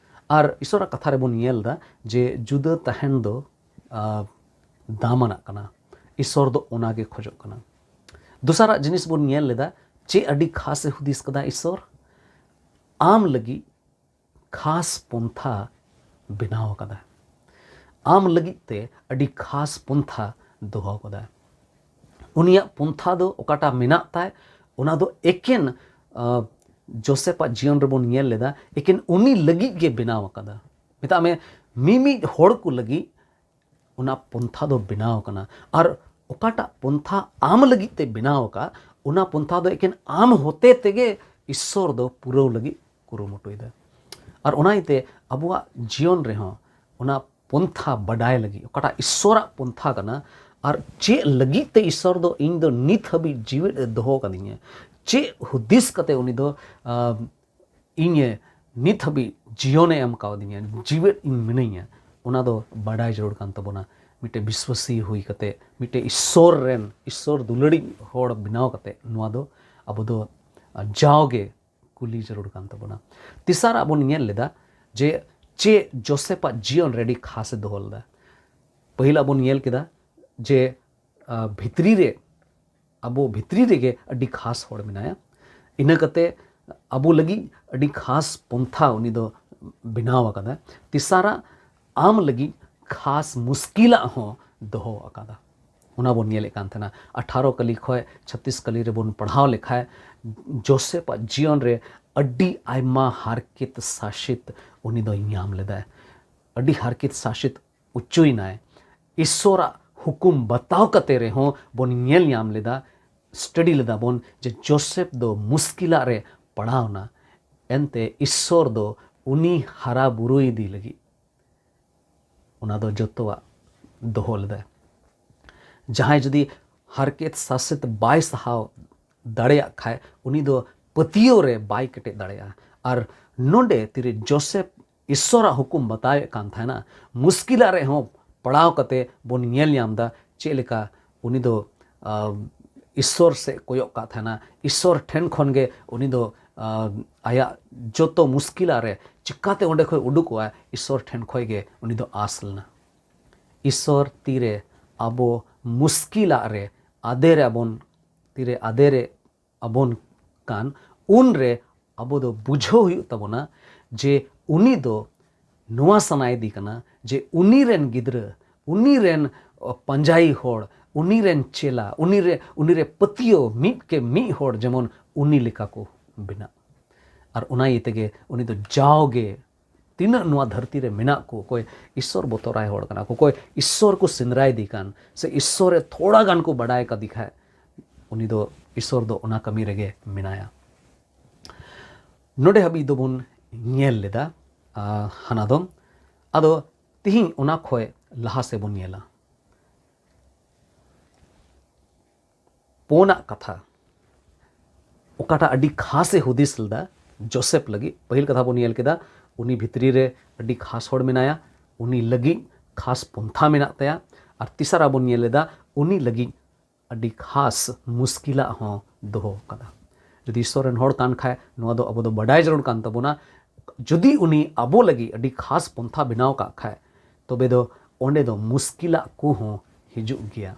ᱟᱨ ᱤᱥᱚᱨᱟᱜ ᱠᱟᱛᱷᱟ ᱨᱮᱵᱚᱱ ᱧᱮᱞ ᱮᱫᱟ ᱡᱮ ᱡᱩᱫᱟᱹ ᱛᱟᱦᱮᱱ ᱫᱚ ᱟᱨ ᱫᱟᱢᱟᱱᱟᱜ ᱠᱟᱱᱟ᱾ ᱤᱥᱚᱨ ᱫᱚ ᱚᱱᱟ ᱜᱮ ᱠᱷᱚᱡᱚᱜ ᱠᱟᱱᱟ᱾ ᱫᱚᱥᱟᱨᱟᱜ ᱡᱤᱱᱤᱥ ᱵᱚᱱ ᱧᱮᱞ ᱞᱮᱫᱟ, ᱪᱮᱫ ᱟᱹᱰᱤ ᱠᱷᱟᱥ ᱮ ᱦᱩᱫᱤᱥ ᱠᱟᱫᱟ ᱤᱥᱚᱨ? ᱟᱢ ᱞᱟᱹᱜᱤᱫ ᱠᱷᱟᱥ ᱯᱚᱱᱛᱷᱟ ᱵᱮᱱᱟᱣ ᱟᱠᱟᱫᱟ᱾ ᱟᱢ ᱞᱟᱹᱜᱤᱫ ᱛᱮ ᱟᱹᱰᱤ ᱠᱷᱟᱥ ᱯᱚᱱᱛᱷᱟ ᱫᱚᱦᱚ ᱟᱠᱟᱫᱟ᱾ ᱩᱱᱤᱭᱟᱜ ᱯᱚᱱᱛᱷᱟ ᱫᱚ ᱚᱠᱟᱴᱟᱜ ᱢᱮᱱᱟᱜ ᱛᱟᱭ, ᱚᱱᱟ ᱫᱚ ᱮᱠᱮᱱ, ᱟᱸ, ᱡᱳᱥᱮᱯᱟᱜ ᱡᱤᱭᱚᱱ ᱨᱮᱵᱚᱱ ᱧᱮᱞ ᱞᱮᱫᱟ, ᱮᱠᱮᱱ ᱩᱱᱤ ᱞᱟᱹᱜᱤᱫ ᱜᱮ ᱵᱮᱱᱟᱣ ᱟᱠᱟᱫᱟ᱾ ᱢᱮᱛᱟᱜ ᱢᱮ, ᱢᱤᱢᱤᱫ ᱦᱚᱲ ᱠᱚ ᱞᱟᱹᱜᱤᱫ ᱚᱱᱟ ᱯᱚᱱᱛᱷᱟ ᱫᱚ ᱵᱮᱱᱟᱣ ᱟᱠᱟᱱᱟ᱾ ᱟᱨ ᱚᱠᱟᱴᱟᱜ ᱯᱚᱱᱛᱷᱟ ᱟᱢ ᱞᱟᱹᱜᱤᱫ ᱛᱮ ᱵᱮᱱᱟᱣ ᱟᱠᱟᱫ, ᱚᱱᱟ ᱯᱚᱱᱛᱷᱟ ᱫᱚ ᱮᱠᱮᱱ ᱟᱢ ᱦᱚᱛᱮ ᱛᱮᱜᱮ ᱤᱥᱥᱚᱨ ᱫᱚ ᱯᱩᱨᱟᱹᱣ ᱞᱟᱹᱜᱤᱫ ᱠᱩᱨᱩᱢᱩᱴᱩᱭᱮᱫᱟ᱾ ᱟᱨ ᱚᱱᱟ ᱤᱭᱟᱹᱛᱮ ᱟᱵᱚᱣᱟᱜ ᱡᱤᱭᱚᱱ ᱨᱮᱦᱚᱸ ᱚᱱᱟ ᱯᱚᱱᱛᱷᱟ ᱵᱟᱰᱟᱭ ᱞᱟᱹᱜᱤᱫ, ᱚᱠᱟᱴᱟᱜ ᱤᱥᱥᱚᱨᱟᱜ ᱯᱚᱱᱛᱷᱟ ᱠᱟᱱᱟ ᱟᱨ ᱪᱮᱫ ᱞᱟᱹᱜᱤᱫ ᱛᱮ ᱤᱥᱥᱚᱨ ᱫᱚ ᱤᱧ ᱫᱚ ᱱᱤᱛ ᱦᱟᱹᱵᱤᱡ ᱡᱤᱣᱮᱫ ᱮ ᱫᱚᱦᱚ ᱠᱟᱫᱤᱧᱟ, ᱪᱮᱫ ᱦᱩᱫᱤᱥ ᱠᱟᱛᱮ ᱩᱱᱤ ᱫᱚ, ᱟᱢ, ᱤᱧᱮ ᱱᱤᱛ ᱦᱟᱹᱵᱤᱡ ᱡᱤᱭᱚᱱᱮ ᱮᱢ ᱠᱟᱣᱫᱤᱧᱟ, ᱡᱤᱣᱮᱫ ᱤᱧ ᱢᱤᱱᱟᱹᱧᱟ, ᱚᱱᱟ ᱫᱚ ᱵᱟᱰᱟᱭ ᱡᱟᱹᱨᱩᱲ ᱠᱟᱱ ᱛᱟᱵᱚᱱᱟ᱾ ᱢᱤᱫᱴᱮᱱ ᱵᱤᱥᱣᱟᱥᱤ ᱦᱩᱭ ᱠᱟᱛᱮ, ᱢᱤᱫᱴᱮᱱ ᱤᱥᱥᱚᱨ ᱨᱮᱱ, ᱤᱥᱥᱚᱨ ᱫᱩᱞᱟᱹᱲᱤᱡ ᱦᱚᱲ ᱵᱮᱱᱟᱣ ᱠᱟᱛᱮ ᱱᱚᱣᱟ ᱫᱚ ᱟᱵᱚ ᱫᱚ ᱡᱟᱣᱜᱮ ᱠᱩᱞᱤ ᱡᱟᱹᱨᱩᱲ ᱠᱟᱱ ᱛᱟᱵᱚᱱᱟ᱾ ᱛᱮᱥᱟᱨᱟᱜ ᱵᱚᱱ ᱧᱮᱞ ᱞᱮᱫᱟ ᱡᱮ ᱪᱮᱫ ᱡᱳᱥᱮᱯᱟᱜ ᱡᱤᱭᱚᱱ ᱨᱮ ᱟᱹᱰᱤ ᱠᱷᱟᱥ ᱮ ᱫᱚᱦᱚ ᱞᱮᱫᱟ᱾ ᱯᱟᱹᱦᱤᱞᱟᱜ ᱵᱚᱱ ᱧᱮᱞ ᱠᱮᱫᱟ ᱡᱮ, ᱟ, ᱵᱷᱤᱛᱨᱤ ᱨᱮ, ᱟᱵᱚ ᱵᱷᱤᱛᱨᱤ ᱨᱮᱜᱮ ᱟᱹᱰᱤ ᱠᱷᱟᱥ ᱦᱚᱲ ᱢᱮᱱᱟᱭᱟ᱾ ᱤᱱᱟᱹ ᱠᱟᱛᱮ ᱟᱵᱚ ᱞᱟᱹᱜᱤᱫ ᱟᱹᱰᱤ ᱠᱷᱟᱥ ᱯᱚᱱᱛᱷᱟ ᱩᱱᱤ ᱫᱚ ᱵᱮᱱᱟᱣ ᱟᱠᱟᱫᱟ᱾ ᱛᱮᱥᱟᱨᱟᱜ, ᱟᱢ ᱞᱟᱹᱜᱤᱫ ᱠᱷᱟᱥ ᱢᱩᱥᱠᱤᱞᱟᱜ ᱦᱚᱸ ᱫᱚᱦᱚ ᱟᱠᱟᱫᱟ᱾ ᱚᱱᱟ ᱵᱚᱱ ᱧᱮᱞᱮᱫ ᱠᱟᱱ ᱛᱟᱦᱮᱱᱟ᱾ ᱟᱴᱷᱟᱨᱚ ᱠᱟᱹᱞᱤ ᱠᱷᱚᱱ ᱪᱷᱟᱛᱤᱥ ᱠᱟᱹᱞᱤ ᱨᱮᱵᱚᱱ ᱯᱟᱲᱦᱟᱣ ᱞᱮᱠᱷᱟᱡ, ᱡᱳᱥᱮᱯᱟᱜ ᱡᱤᱭᱚᱱ ᱨᱮ ᱟᱹᱰᱤ ᱟᱭᱢᱟ ᱦᱟᱨᱠᱮᱛ ᱥᱟᱥᱮᱛ ᱩᱱᱤ ᱫᱚᱭ ᱧᱟᱢ ᱞᱮᱫᱟᱭ᱾ ᱟᱹᱰᱤ ᱦᱟᱨᱠᱮᱛ ᱥᱟᱥᱮᱛ ᱚᱪᱚᱭᱮᱱᱟᱭ᱾ ᱤᱥᱥᱚᱨᱟᱜ ᱦᱩᱠᱩᱢ ᱵᱟᱛᱟᱣ ᱠᱟᱛᱮ ᱨᱮᱦᱚᱸ ᱵᱚᱱ ᱧᱮᱞ ᱧᱟᱢ ᱞᱮᱫᱟ, ᱥᱴᱟᱰᱤ ᱞᱮᱫᱟ ᱵᱚᱱ ᱡᱮ ᱡᱳᱥᱮᱯ ᱫᱚ ᱢᱩᱥᱠᱤᱞᱟᱜ ᱨᱮ ᱯᱟᱲᱟᱣᱱᱟ, ᱮᱱᱛᱮ ᱤᱥᱥᱚᱨ ᱫᱚ ᱩᱱᱤ ᱦᱟᱨᱟ ᱵᱩᱨᱩᱭᱮᱫᱮ ᱞᱟᱹᱜᱤᱫ ᱚᱱᱟ ᱫᱚ ᱡᱚᱛᱚᱣᱟᱜ ᱫᱚᱦᱚ ᱞᱮᱫᱟᱭ᱾ ᱡᱟᱦᱟᱸᱭ ᱡᱩᱫᱤ ᱦᱟᱨᱠᱮᱛ ᱥᱟᱥᱮᱛ ᱵᱟᱭ ᱥᱟᱦᱟᱣ ᱫᱟᱲᱮᱭᱟᱜ ᱠᱷᱟᱡ, ᱩᱱᱤ ᱫᱚ ᱯᱟᱹᱛᱭᱟᱹᱣ ᱨᱮ ᱵᱟᱭ ᱠᱮᱴᱮᱡ ᱫᱟᱲᱮᱭᱟᱜᱼᱟ᱾ ᱟᱨ ᱱᱚᱰᱮ ᱛᱤᱨᱮ ᱡᱳᱥᱮᱯ ᱤᱥᱥᱚᱨᱟᱜ ᱦᱩᱠᱩᱢ ᱵᱟᱛᱟᱣᱮᱫ ᱠᱟᱱ ᱛᱟᱦᱮᱱᱟ, ᱢᱩᱥᱠᱤᱞᱟᱜ ᱨᱮᱦᱚᱸ ᱯᱟᱲᱟᱣ ᱠᱟᱛᱮ ᱵᱚᱱ ᱧᱮᱞ ᱧᱟᱢ ᱮᱫᱟ ᱪᱮᱫ ᱞᱮᱠᱟ ᱩᱱᱤ ᱫᱚ, ᱟᱢ, ᱤᱥᱥᱚᱨ ᱥᱮᱫ ᱠᱚᱭᱚᱜ ᱠᱟᱜ ᱛᱟᱦᱮᱱᱟ᱾ ᱤᱥᱥᱚᱨ ᱴᱷᱮᱱ ᱠᱷᱚᱱ ᱜᱮ ᱩᱱᱤ ᱫᱚ, ᱟᱢ, ᱟᱭᱟᱜ ᱡᱚᱛᱚ ᱢᱩᱥᱠᱤᱞᱟᱜ ᱨᱮ ᱪᱤᱠᱟᱛᱮ ᱚᱸᱰᱮ ᱠᱷᱚᱱ ᱩᱰᱩᱠᱚᱜᱼᱟ, ᱤᱥᱥᱚᱨ ᱴᱷᱮᱱ ᱠᱷᱚᱱ ᱜᱮ ᱩᱱᱤ ᱫᱚ ᱟᱸᱥ ᱞᱮᱱᱟ᱾ ᱤᱥᱥᱚᱨ ᱛᱤᱨᱮ ᱟᱵᱚ ᱢᱩᱥᱠᱤᱞᱟᱜ ᱨᱮ ᱟᱫᱮᱨ ᱟᱵᱚᱱ, ᱛᱤᱨᱮ ᱟᱫᱮᱨᱮ ᱟᱵᱚᱱ ᱠᱟᱱ, ᱩᱱᱨᱮ ᱟᱵᱚ ᱫᱚ ᱵᱩᱡᱷᱟᱹᱣ ᱦᱩᱭᱩᱜ ᱛᱟᱵᱚᱱᱟ ᱡᱮ ᱩᱱᱤ ᱫᱚ ᱱᱚᱣᱟ ᱥᱟᱱᱟᱭᱮᱫᱮ ᱠᱟᱱᱟ ᱡᱮ ᱩᱱᱤ ᱨᱮᱱ ᱜᱤᱫᱽᱨᱟᱹ, ᱩᱱᱤ ᱨᱮᱱ, ᱚ, ᱯᱟᱸᱡᱟᱭᱤ ᱦᱚᱲ, ᱩᱱᱤ ᱨᱮᱱ ᱪᱮᱞᱟ, ᱩᱱᱤ ᱨᱮ, ᱩᱱᱤ ᱨᱮ ᱯᱟᱹᱛᱭᱟᱹᱣ ᱢᱤᱫ ᱠᱮ ᱢᱤᱫ ᱦᱚᱲ ᱡᱮᱢᱚᱱ ᱩᱱᱤ ᱞᱮᱠᱟ ᱠᱚ ᱵᱮᱱᱟᱜ᱾ ᱟᱨ ᱚᱱᱟ ᱤᱭᱟᱹ ᱛᱮᱜᱮ ᱩᱱᱤ ᱫᱚ ᱡᱟᱣᱜᱮ ᱛᱤᱱᱟᱹᱜ ᱱᱚᱣᱟ ᱫᱷᱟᱹᱨᱛᱤ ᱨᱮ ᱢᱮᱱᱟᱜ ᱠᱚ, ᱚᱠᱚᱭ ᱤᱥᱥᱚᱨ ᱵᱚᱛᱚᱨᱟᱭ ᱦᱚᱲ ᱠᱟᱱᱟ ᱠᱚ, ᱚᱠᱚᱭ ᱤᱥᱥᱚᱨ ᱠᱚ ᱥᱮᱸᱫᱽᱨᱟᱭᱮᱫᱮ ᱠᱟᱱ, ᱥᱮ ᱤᱥᱥᱚᱨᱮ ᱛᱷᱚᱲᱟ ᱜᱟᱱ ᱠᱚ ᱵᱟᱰᱟᱭ ᱠᱟᱫᱮ ᱠᱷᱟᱡ, ᱩᱱᱤ ᱫᱚ ᱤᱥᱥᱚᱨ ᱫᱚ ᱚᱱᱟ ᱠᱟᱹᱢᱤ ᱨᱮᱜᱮ ᱢᱮᱱᱟᱭᱟ᱾ ᱱᱚᱰᱮ ᱦᱟᱹᱵᱤᱡ ᱫᱚᱵᱚᱱ ᱧᱮᱞ ᱞᱮᱫᱟ, ᱟᱨ ᱦᱟᱱᱟ ᱫᱚ᱾ ᱟᱫᱚ ᱛᱤᱦᱤᱧ ᱚᱱᱟ ᱠᱷᱚᱡ ᱞᱟᱦᱟ ᱥᱮᱫ ᱵᱚᱱ ᱧᱮᱞᱟ᱾ ᱯᱳᱱᱟᱜ ᱠᱟᱛᱷᱟ, ᱚᱠᱟᱴᱟᱜ ᱟᱹᱰᱤ ᱠᱷᱟᱥ ᱮ ᱦᱩᱫᱤᱥ ᱞᱮᱫᱟ ᱡᱳᱥᱮᱯ ᱞᱟᱹᱜᱤᱫ᱾ ᱯᱟᱹᱦᱤᱞ ᱠᱟᱛᱷᱟ ᱵᱚᱱ ᱧᱮᱞ ᱠᱮᱫᱟ, ᱩᱱᱤ ᱵᱷᱤᱛᱨᱤ ᱨᱮ ᱟᱹᱰᱤ ᱠᱷᱟᱥ ᱦᱚᱲ ᱢᱮᱱᱟᱭᱟ, ᱩᱱᱤ ᱞᱟᱹᱜᱤᱫ ᱠᱷᱟᱥ ᱯᱚᱱᱛᱷᱟ ᱢᱮᱱᱟᱜ ᱛᱟᱭᱟ᱾ ᱟᱨ ᱛᱮᱥᱟᱨᱟ ᱵᱚᱱ ᱧᱮᱞ ᱞᱮᱫᱟ, ᱩᱱᱤ ᱞᱟᱹᱜᱤᱫ ᱟᱹᱰᱤ ᱠᱷᱟᱥ ᱢᱩᱥᱠᱤᱞᱟᱜ ᱦᱚᱸ ᱫᱚᱦᱚ ᱟᱠᱟᱫᱟ᱾ ᱡᱩᱫᱤ ᱤᱥᱥᱚᱨ ᱨᱮᱱ ᱦᱚᱲ ᱠᱟᱱ ᱠᱷᱟᱡ, ᱱᱚᱣᱟ ᱫᱚ ᱟᱵᱚ ᱫᱚ ᱵᱟᱰᱟᱭ ᱡᱟᱹᱨᱩᱲ ᱠᱟᱱ ᱛᱟᱵᱚᱱᱟ᱾ ᱡᱩᱫᱤ ᱩᱱᱤ ᱟᱵᱚ ᱞᱟᱹᱜᱤᱫ ᱟᱹᱰᱤ ᱠᱷᱟᱥ ᱯᱚᱱᱛᱷᱟ ᱵᱮᱱᱟᱣ ᱠᱟᱜ ᱠᱷᱟᱡ, ᱛᱚᱵᱮ ᱫᱚ ᱚᱸᱰᱮ ᱫᱚ ᱢᱩᱥᱠᱤᱞᱟᱜ ᱠᱚᱦᱚᱸ ᱦᱤᱡᱩᱜ ᱜᱮᱭᱟ᱾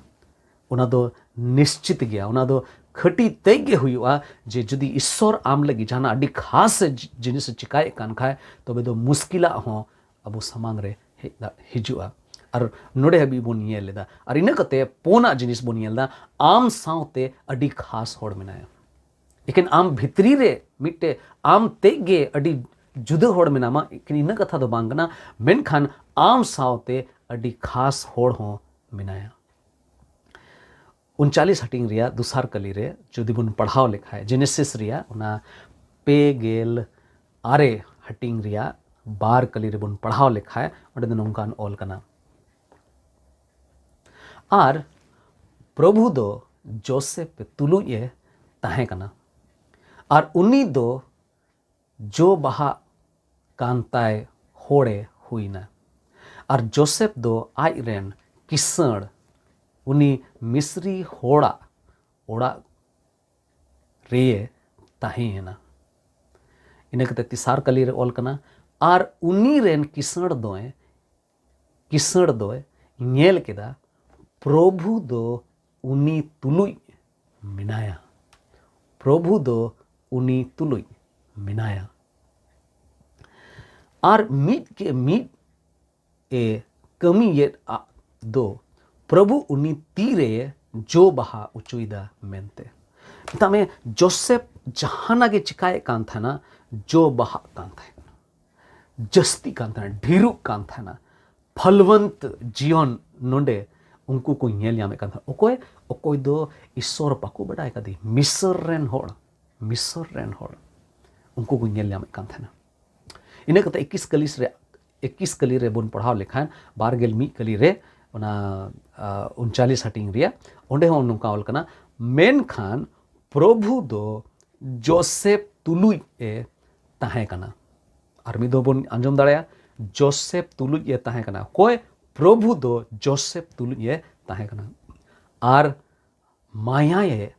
ᱚᱱᱟ ᱫᱚ ᱱᱤᱥᱪᱤᱛ ᱜᱮᱭᱟ, ᱚᱱᱟ ᱫᱚ ᱠᱷᱟᱹᱴᱤ ᱛᱮ ᱜᱮ ᱦᱩᱭᱩᱜᱼᱟ᱾ ᱡᱮ ᱡᱩᱫᱤ ᱤᱥᱥᱚᱨ ᱟᱢ ᱞᱟᱹᱜᱤᱫ ᱡᱟᱦᱟᱱᱟᱜ ᱟᱹᱰᱤ ᱠᱷᱟᱥ ᱮ ᱡᱤ-, ᱡᱤᱱᱤᱥ ᱮ ᱪᱤᱠᱟᱭᱮᱫ ᱠᱟᱱ ᱠᱷᱟᱡ, ᱛᱚᱵᱮ ᱫᱚ ᱢᱩᱥᱠᱤᱞᱟᱜ ᱦᱚᱸ ᱟᱵᱚ ᱥᱟᱢᱟᱝ ᱨᱮ ᱦᱮᱡ ᱫᱟ-, ᱦᱤᱡᱩᱜᱼᱟ᱾ ᱟᱨ ᱱᱚᱰᱮ ᱦᱟᱹᱵᱤᱡ ᱵᱚᱱ ᱧᱮᱞ ᱞᱮᱫᱟ᱾ ᱟᱨ ᱤᱱᱟᱹ ᱠᱟᱛᱮ ᱯᱳᱱᱟᱜ ᱡᱤᱱᱤᱥ ᱵᱚᱱ ᱧᱮᱞ ᱮᱫᱟ, ᱟᱢ ᱥᱟᱶᱛᱮ ᱟᱹᱰᱤ ᱠᱷᱟᱥ ᱦᱚᱲ ᱢᱮᱱᱟᱭᱟ᱾ ᱮᱠᱮᱱ ᱟᱢ ᱵᱷᱤᱛᱨᱤ ᱨᱮ ᱢᱤᱫᱴᱮᱡ ᱟᱢ ᱛᱮᱫ ᱜᱮ ᱟᱹᱰᱤ ᱡᱩᱫᱟᱹ ᱦᱚᱲ ᱢᱮᱱᱟᱢᱟ, ᱮᱠᱮᱱ ᱤᱱᱟᱹ ᱠᱟᱛᱷᱟ ᱫᱚ ᱵᱟᱝ ᱠᱟᱱᱟ, ᱢᱮᱱᱠᱷᱟᱱ ᱟᱢ ᱥᱟᱶᱛᱮ ᱟᱹᱰᱤ ᱠᱷᱟᱥ ᱦᱚᱲ ᱦᱚᱸ ᱢᱮᱱᱟᱭᱟ᱾ ᱩᱱᱪᱟᱞᱤᱥ ᱦᱟᱹᱴᱤᱧ ᱨᱮᱭᱟᱜ ᱫᱚᱥᱟᱨ ᱠᱟᱹᱞᱤ ᱨᱮ ᱡᱩᱫᱤ ᱵᱚᱱ ᱯᱟᱲᱦᱟᱣ ᱞᱮᱠᱷᱟᱡ, ᱡᱮᱱᱮᱥᱤᱥ ᱨᱮᱭᱟᱜ ᱚᱱᱟ ᱯᱮ ᱜᱮᱞ ᱟᱨᱮ ᱦᱟᱹᱴᱤᱧ ᱨᱮᱭᱟᱜ ᱵᱟᱨ ᱠᱟᱹᱞᱤ ᱨᱮᱵᱚᱱ ᱯᱟᱲᱦᱟᱣ ᱞᱮᱠᱷᱟᱡ, ᱚᱸᱰᱮ ᱫᱚ ᱱᱚᱝᱠᱟᱱ ᱚᱞ ᱠᱟᱱᱟ, ᱟᱨ ᱯᱨᱚᱵᱷᱩ ᱫᱚ ᱡᱳᱥᱮᱯ ᱛᱩᱞᱩᱡ ᱮ ᱛᱟᱦᱮᱸ ᱠᱟᱱᱟ, ᱟᱨ ᱩᱱᱤ ᱫᱚ ᱡᱚ ᱵᱟᱦᱟᱜ ᱠᱟᱱ ᱛᱟᱭ ᱦᱚᱲᱮ ᱦᱩᱭᱱᱟ᱾ ᱟᱨ ᱡᱳᱥᱮᱯ ᱫᱚ ᱟᱡ ᱨᱮᱱ ᱠᱤᱥᱟᱹᱬ, ᱩᱱᱤ ᱢᱤᱥᱨᱤ ᱦᱚᱲᱟᱜ ᱚᱲᱟᱜ ᱨᱮᱭᱮ ᱛᱟᱦᱮᱸᱭᱮᱱᱟ᱾ ᱤᱱᱟᱹ ᱠᱟᱛᱮ ᱛᱮᱥᱟᱨ ᱠᱟᱹᱞᱤ ᱨᱮ ᱚᱞ ᱠᱟᱱᱟ, ᱟᱨ ᱩᱱᱤ ᱨᱮᱱ ᱠᱤᱥᱟᱹᱬ ᱫᱚᱭ, ᱠᱤᱥᱟᱹᱬ ᱫᱚᱭ ᱧᱮᱞ ᱠᱮᱫᱟ, ᱯᱨᱚᱵᱷᱩ ᱫᱚ ᱩᱱᱤ ᱛᱩᱞᱩᱡ ᱢᱮᱱᱟᱭᱟ᱾ ᱯᱨᱚᱵᱷᱩ ᱫᱚ ᱩᱱᱤ ᱛᱩᱞᱩᱡ ᱢᱮᱱᱟᱭᱟ᱾ ᱟᱨ ᱢᱤᱫ ᱠᱮ ᱢᱤᱫ ᱮ ᱠᱟᱹᱢᱤᱭᱮᱫ ᱟᱜ ᱫᱚ ᱯᱨᱚᱵᱷᱩ ᱩᱱᱤ ᱛᱤ ᱨᱮ ᱡᱚ ᱵᱟᱦᱟ ᱚᱪᱚᱭᱮᱫᱟ ᱢᱮᱱᱛᱮ᱾ ᱢᱮᱛᱟᱜ ᱢᱮ, ᱡᱳᱥᱮᱯ ᱡᱟᱦᱟᱱᱟᱜ ᱜᱮ ᱪᱤᱠᱟᱭᱮᱫ ᱠᱟᱱ ᱛᱟᱦᱮᱱᱟ, ᱡᱚ ᱵᱟᱦᱟᱜ ᱠᱟᱱ ᱛᱟᱦᱮᱱᱟ᱾ ᱡᱟᱹᱥᱛᱤᱜ ᱠᱟᱱ ᱛᱟᱦᱮᱱᱟ, ᱰᱷᱮᱨᱚᱜ ᱠᱟᱱ ᱛᱟᱦᱮᱱᱟ᱾ ᱯᱷᱚᱞᱵᱚᱱᱛ ᱡᱤᱭᱚᱱ ᱱᱚᱰᱮ ᱩᱱᱠᱩ ᱠᱚ ᱧᱮᱞ ᱧᱟᱢᱮᱫ ᱠᱟᱱ ᱛᱟᱦᱮᱱᱟ᱾ ᱚᱠᱚᱭ? ᱚᱠᱚᱭ ᱫᱚ ᱤᱥᱥᱚᱨ ᱵᱟᱠᱚ ᱵᱟᱰᱟᱭ ᱠᱟᱫᱮ, ᱢᱤᱥᱚᱨ ᱨᱮᱱ ᱦᱚᱲ, ᱢᱤᱥᱚᱨ ᱨᱮᱱ ᱦᱚᱲ ᱩᱱᱠᱩ ᱠᱚ ᱧᱮᱞ ᱧᱟᱢᱮᱫ ᱠᱟᱱ ᱛᱟᱦᱮᱱᱟ᱾ ᱤᱱᱟᱹ ᱠᱟᱛᱮ ᱮᱠᱤᱥ ᱠᱟᱹᱞᱤ ᱨᱮ, ᱮᱠᱤᱥ ᱠᱟᱹᱞᱤ ᱨᱮᱵᱚᱱ ᱯᱟᱲᱦᱟᱣ ᱞᱮᱠᱷᱟᱱ, ᱵᱟᱨ ᱜᱮᱞ ᱢᱤᱫ ᱠᱟᱹᱞᱤ ᱨᱮ, ᱚᱱᱟ, ᱟ, ᱩᱱᱪᱟᱞᱤᱥ ᱦᱟᱹᱴᱤᱧ ᱨᱮᱭᱟᱜ, ᱚᱸᱰᱮ ᱦᱚᱸ ᱱᱚᱝᱠᱟ ᱚᱞ ᱠᱟᱱᱟ, ᱢᱮᱱᱠᱷᱟᱱ ᱯᱨᱚᱵᱷᱩ ᱫᱚ ᱡᱳᱥᱮᱯ ᱛᱩᱞᱩᱡ ᱮ ᱛᱟᱦᱮᱸ ᱠᱟᱱᱟ᱾ ᱟᱨ ᱢᱤᱫ ᱫᱷᱟᱣ ᱵᱚᱱ ᱟᱸᱡᱚᱢ ᱫᱟᱲᱮᱭᱟᱜᱼᱟ, ᱡᱳᱥᱮᱯ ᱛᱩᱞᱩᱡ ᱮ ᱛᱟᱦᱮᱸ ᱠᱟᱱᱟ᱾ ᱚᱠᱚᱭ? ᱯᱨᱚᱵᱷᱩ ᱫᱚ ᱡᱳᱥᱮᱯ ᱛᱩᱞᱩᱡ ᱮ ᱛᱟᱦᱮᱸ ᱠᱟᱱᱟ᱾ ᱟᱨ ᱢᱟᱭᱟᱭᱮ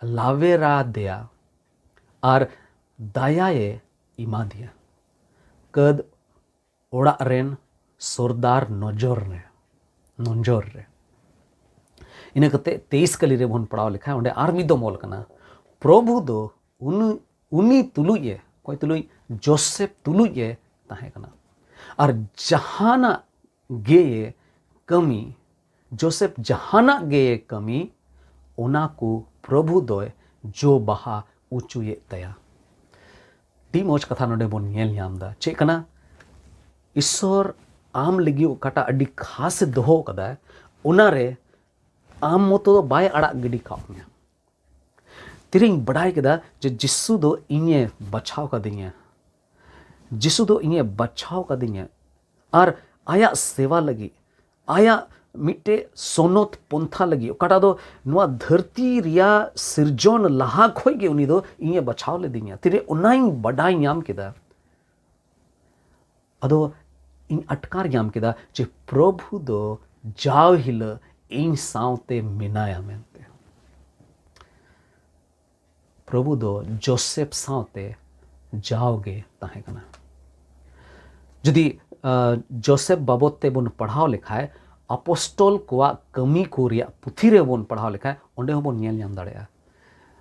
ᱞᱟᱣᱮᱨᱟ ᱫᱮᱭᱟ ᱟᱨ ᱫᱟᱭᱟᱭᱮ ᱮᱢᱟ ᱫᱮᱭᱟ᱾ ᱠᱟᱹᱫ ᱚᱲᱟᱜ ᱨᱮᱱ ᱥᱚᱨᱫᱟᱨ ᱱᱚᱡᱚᱨ ᱨᱮ, ᱱᱚᱡᱚᱨ ᱨᱮ᱾ ᱤᱱᱟᱹ ᱠᱟᱛᱮ ᱛᱮᱭᱤᱥ ᱠᱟᱹᱞᱤ ᱨᱮᱵᱚᱱ ᱯᱟᱲᱦᱟᱣ ᱞᱮᱠᱷᱟᱱ, ᱚᱸᱰᱮ ᱟᱨ ᱢᱤᱫ ᱫᱚᱢ ᱚᱞ ᱠᱟᱱᱟ, ᱯᱨᱚᱵᱷᱩ ᱫᱚ ᱩᱱᱤ, ᱩᱱᱤ ᱛᱩᱞᱩᱡ ᱮ, ᱚᱠᱚᱭ ᱛᱩᱞᱩᱡ? ᱡᱳᱥᱮᱯ ᱛᱩᱞᱩᱡ ᱮ ᱛᱟᱦᱮᱸ ᱠᱟᱱᱟ᱾ ᱟᱨ ᱡᱟᱦᱟᱱᱟᱜ ᱜᱮ ᱠᱟᱹᱢᱤ, ᱡᱳᱥᱮᱯ ᱡᱟᱦᱟᱱᱟᱜ ᱜᱮ ᱠᱟᱹᱢᱤ, ᱚᱱᱟ ᱠᱚ ᱯᱨᱚᱵᱷᱩ ᱫᱚᱭ ᱡᱚ ᱵᱟᱦᱟ ᱚᱪᱚᱭᱮᱫ ᱛᱟᱭᱟ᱾ ᱟᱹᱰᱤ ᱢᱚᱡᱽ ᱠᱟᱛᱷᱟ ᱱᱚᱰᱮ ᱵᱚᱱ ᱧᱮᱞ ᱧᱟᱢ ᱮᱫᱟ᱾ ᱪᱮᱫ ᱠᱟᱱᱟ? ᱤᱥᱥᱚᱨ ᱟᱢ ᱞᱟᱹᱜᱤᱫ ᱚᱠᱟᱴᱟᱜ ᱟᱹᱰᱤ ᱠᱷᱟᱥ ᱮ ᱫᱚᱦᱚ ᱠᱟᱫᱟ, ᱚᱱᱟᱨᱮ ᱟᱢ ᱢᱚᱛᱚ ᱫᱚ ᱵᱟᱭ ᱟᱲᱟᱜ ᱜᱤᱰᱤ ᱠᱟᱜ ᱢᱮᱭᱟ᱾ ᱛᱤᱨᱮᱧ ᱵᱟᱰᱟᱭ ᱠᱮᱫᱟ ᱡᱮ ᱡᱤᱥᱩ ᱫᱚ ᱤᱧᱮ ᱵᱟᱪᱷᱟᱣ ᱠᱟᱫᱤᱧᱟ, ᱡᱤᱥᱩ ᱫᱚ ᱤᱧᱮ ᱵᱟᱪᱷᱟᱣ ᱠᱟᱫᱤᱧᱟ, ᱟᱨ ᱟᱭᱟᱜ ᱥᱮᱵᱟ ᱞᱟᱹᱜᱤᱫ, ᱟᱭᱟᱜ ᱢᱤᱫᱴᱮᱡ ᱥᱚᱱᱚᱛ ᱯᱚᱱᱛᱷᱟ ᱞᱟᱹᱜᱤᱫ, ᱚᱠᱟᱴᱟᱜ ᱫᱚ ᱱᱚᱣᱟ ᱫᱷᱟᱹᱨᱛᱤ ᱨᱮᱭᱟᱜ ᱥᱤᱨᱡᱚᱱ ᱞᱟᱦᱟ ᱠᱷᱚᱡ ᱜᱮ ᱩᱱᱤ ᱫᱚ ᱤᱧᱮ ᱵᱟᱪᱷᱟᱣ ᱞᱤᱫᱤᱧᱟ᱾ ᱛᱤᱨᱮ ᱚᱱᱟᱧ ᱵᱟᱰᱟᱭ ᱧᱟᱢ ᱠᱮᱫᱟ, ᱟᱫᱚ ᱤᱧ ᱟᱴᱠᱟᱨ ᱧᱟᱢ ᱠᱮᱫᱟ ᱡᱮ ᱯᱨᱚᱵᱷᱩ ᱫᱚ ᱡᱟᱣ ᱦᱤᱞᱳᱜ ᱤᱧ ᱥᱟᱶᱛᱮ ᱢᱮᱱᱟᱭᱟ ᱢᱮᱱᱛᱮ᱾ ᱯᱨᱚᱵᱷᱩ ᱫᱚ ᱡᱳᱥᱮᱯ ᱥᱟᱶᱛᱮ ᱡᱟᱣᱜᱮ ᱛᱟᱦᱮᱸ ᱠᱟᱱᱟ᱾ ᱡᱩᱫᱤ, ᱟ, ᱡᱳᱥᱮᱯ ᱵᱟᱵᱚᱫ ᱛᱮᱵᱚᱱ ᱯᱟᱲᱦᱟᱣ ᱞᱮᱠᱷᱟᱡ, ᱟᱯᱚᱥᱴᱚᱞ ᱠᱚᱣᱟᱜ ᱠᱟᱹᱢᱤ ᱠᱚ ᱨᱮᱭᱟᱜ ᱯᱩᱛᱷᱤ ᱨᱮᱵᱚᱱ ᱯᱟᱲᱦᱟᱣ ᱞᱮᱠᱷᱟᱡ, ᱚᱸᱰᱮ ᱦᱚᱸᱵᱚᱱ ᱧᱮᱞ ᱧᱟᱢ ᱫᱟᱲᱮᱭᱟᱜᱼᱟ᱾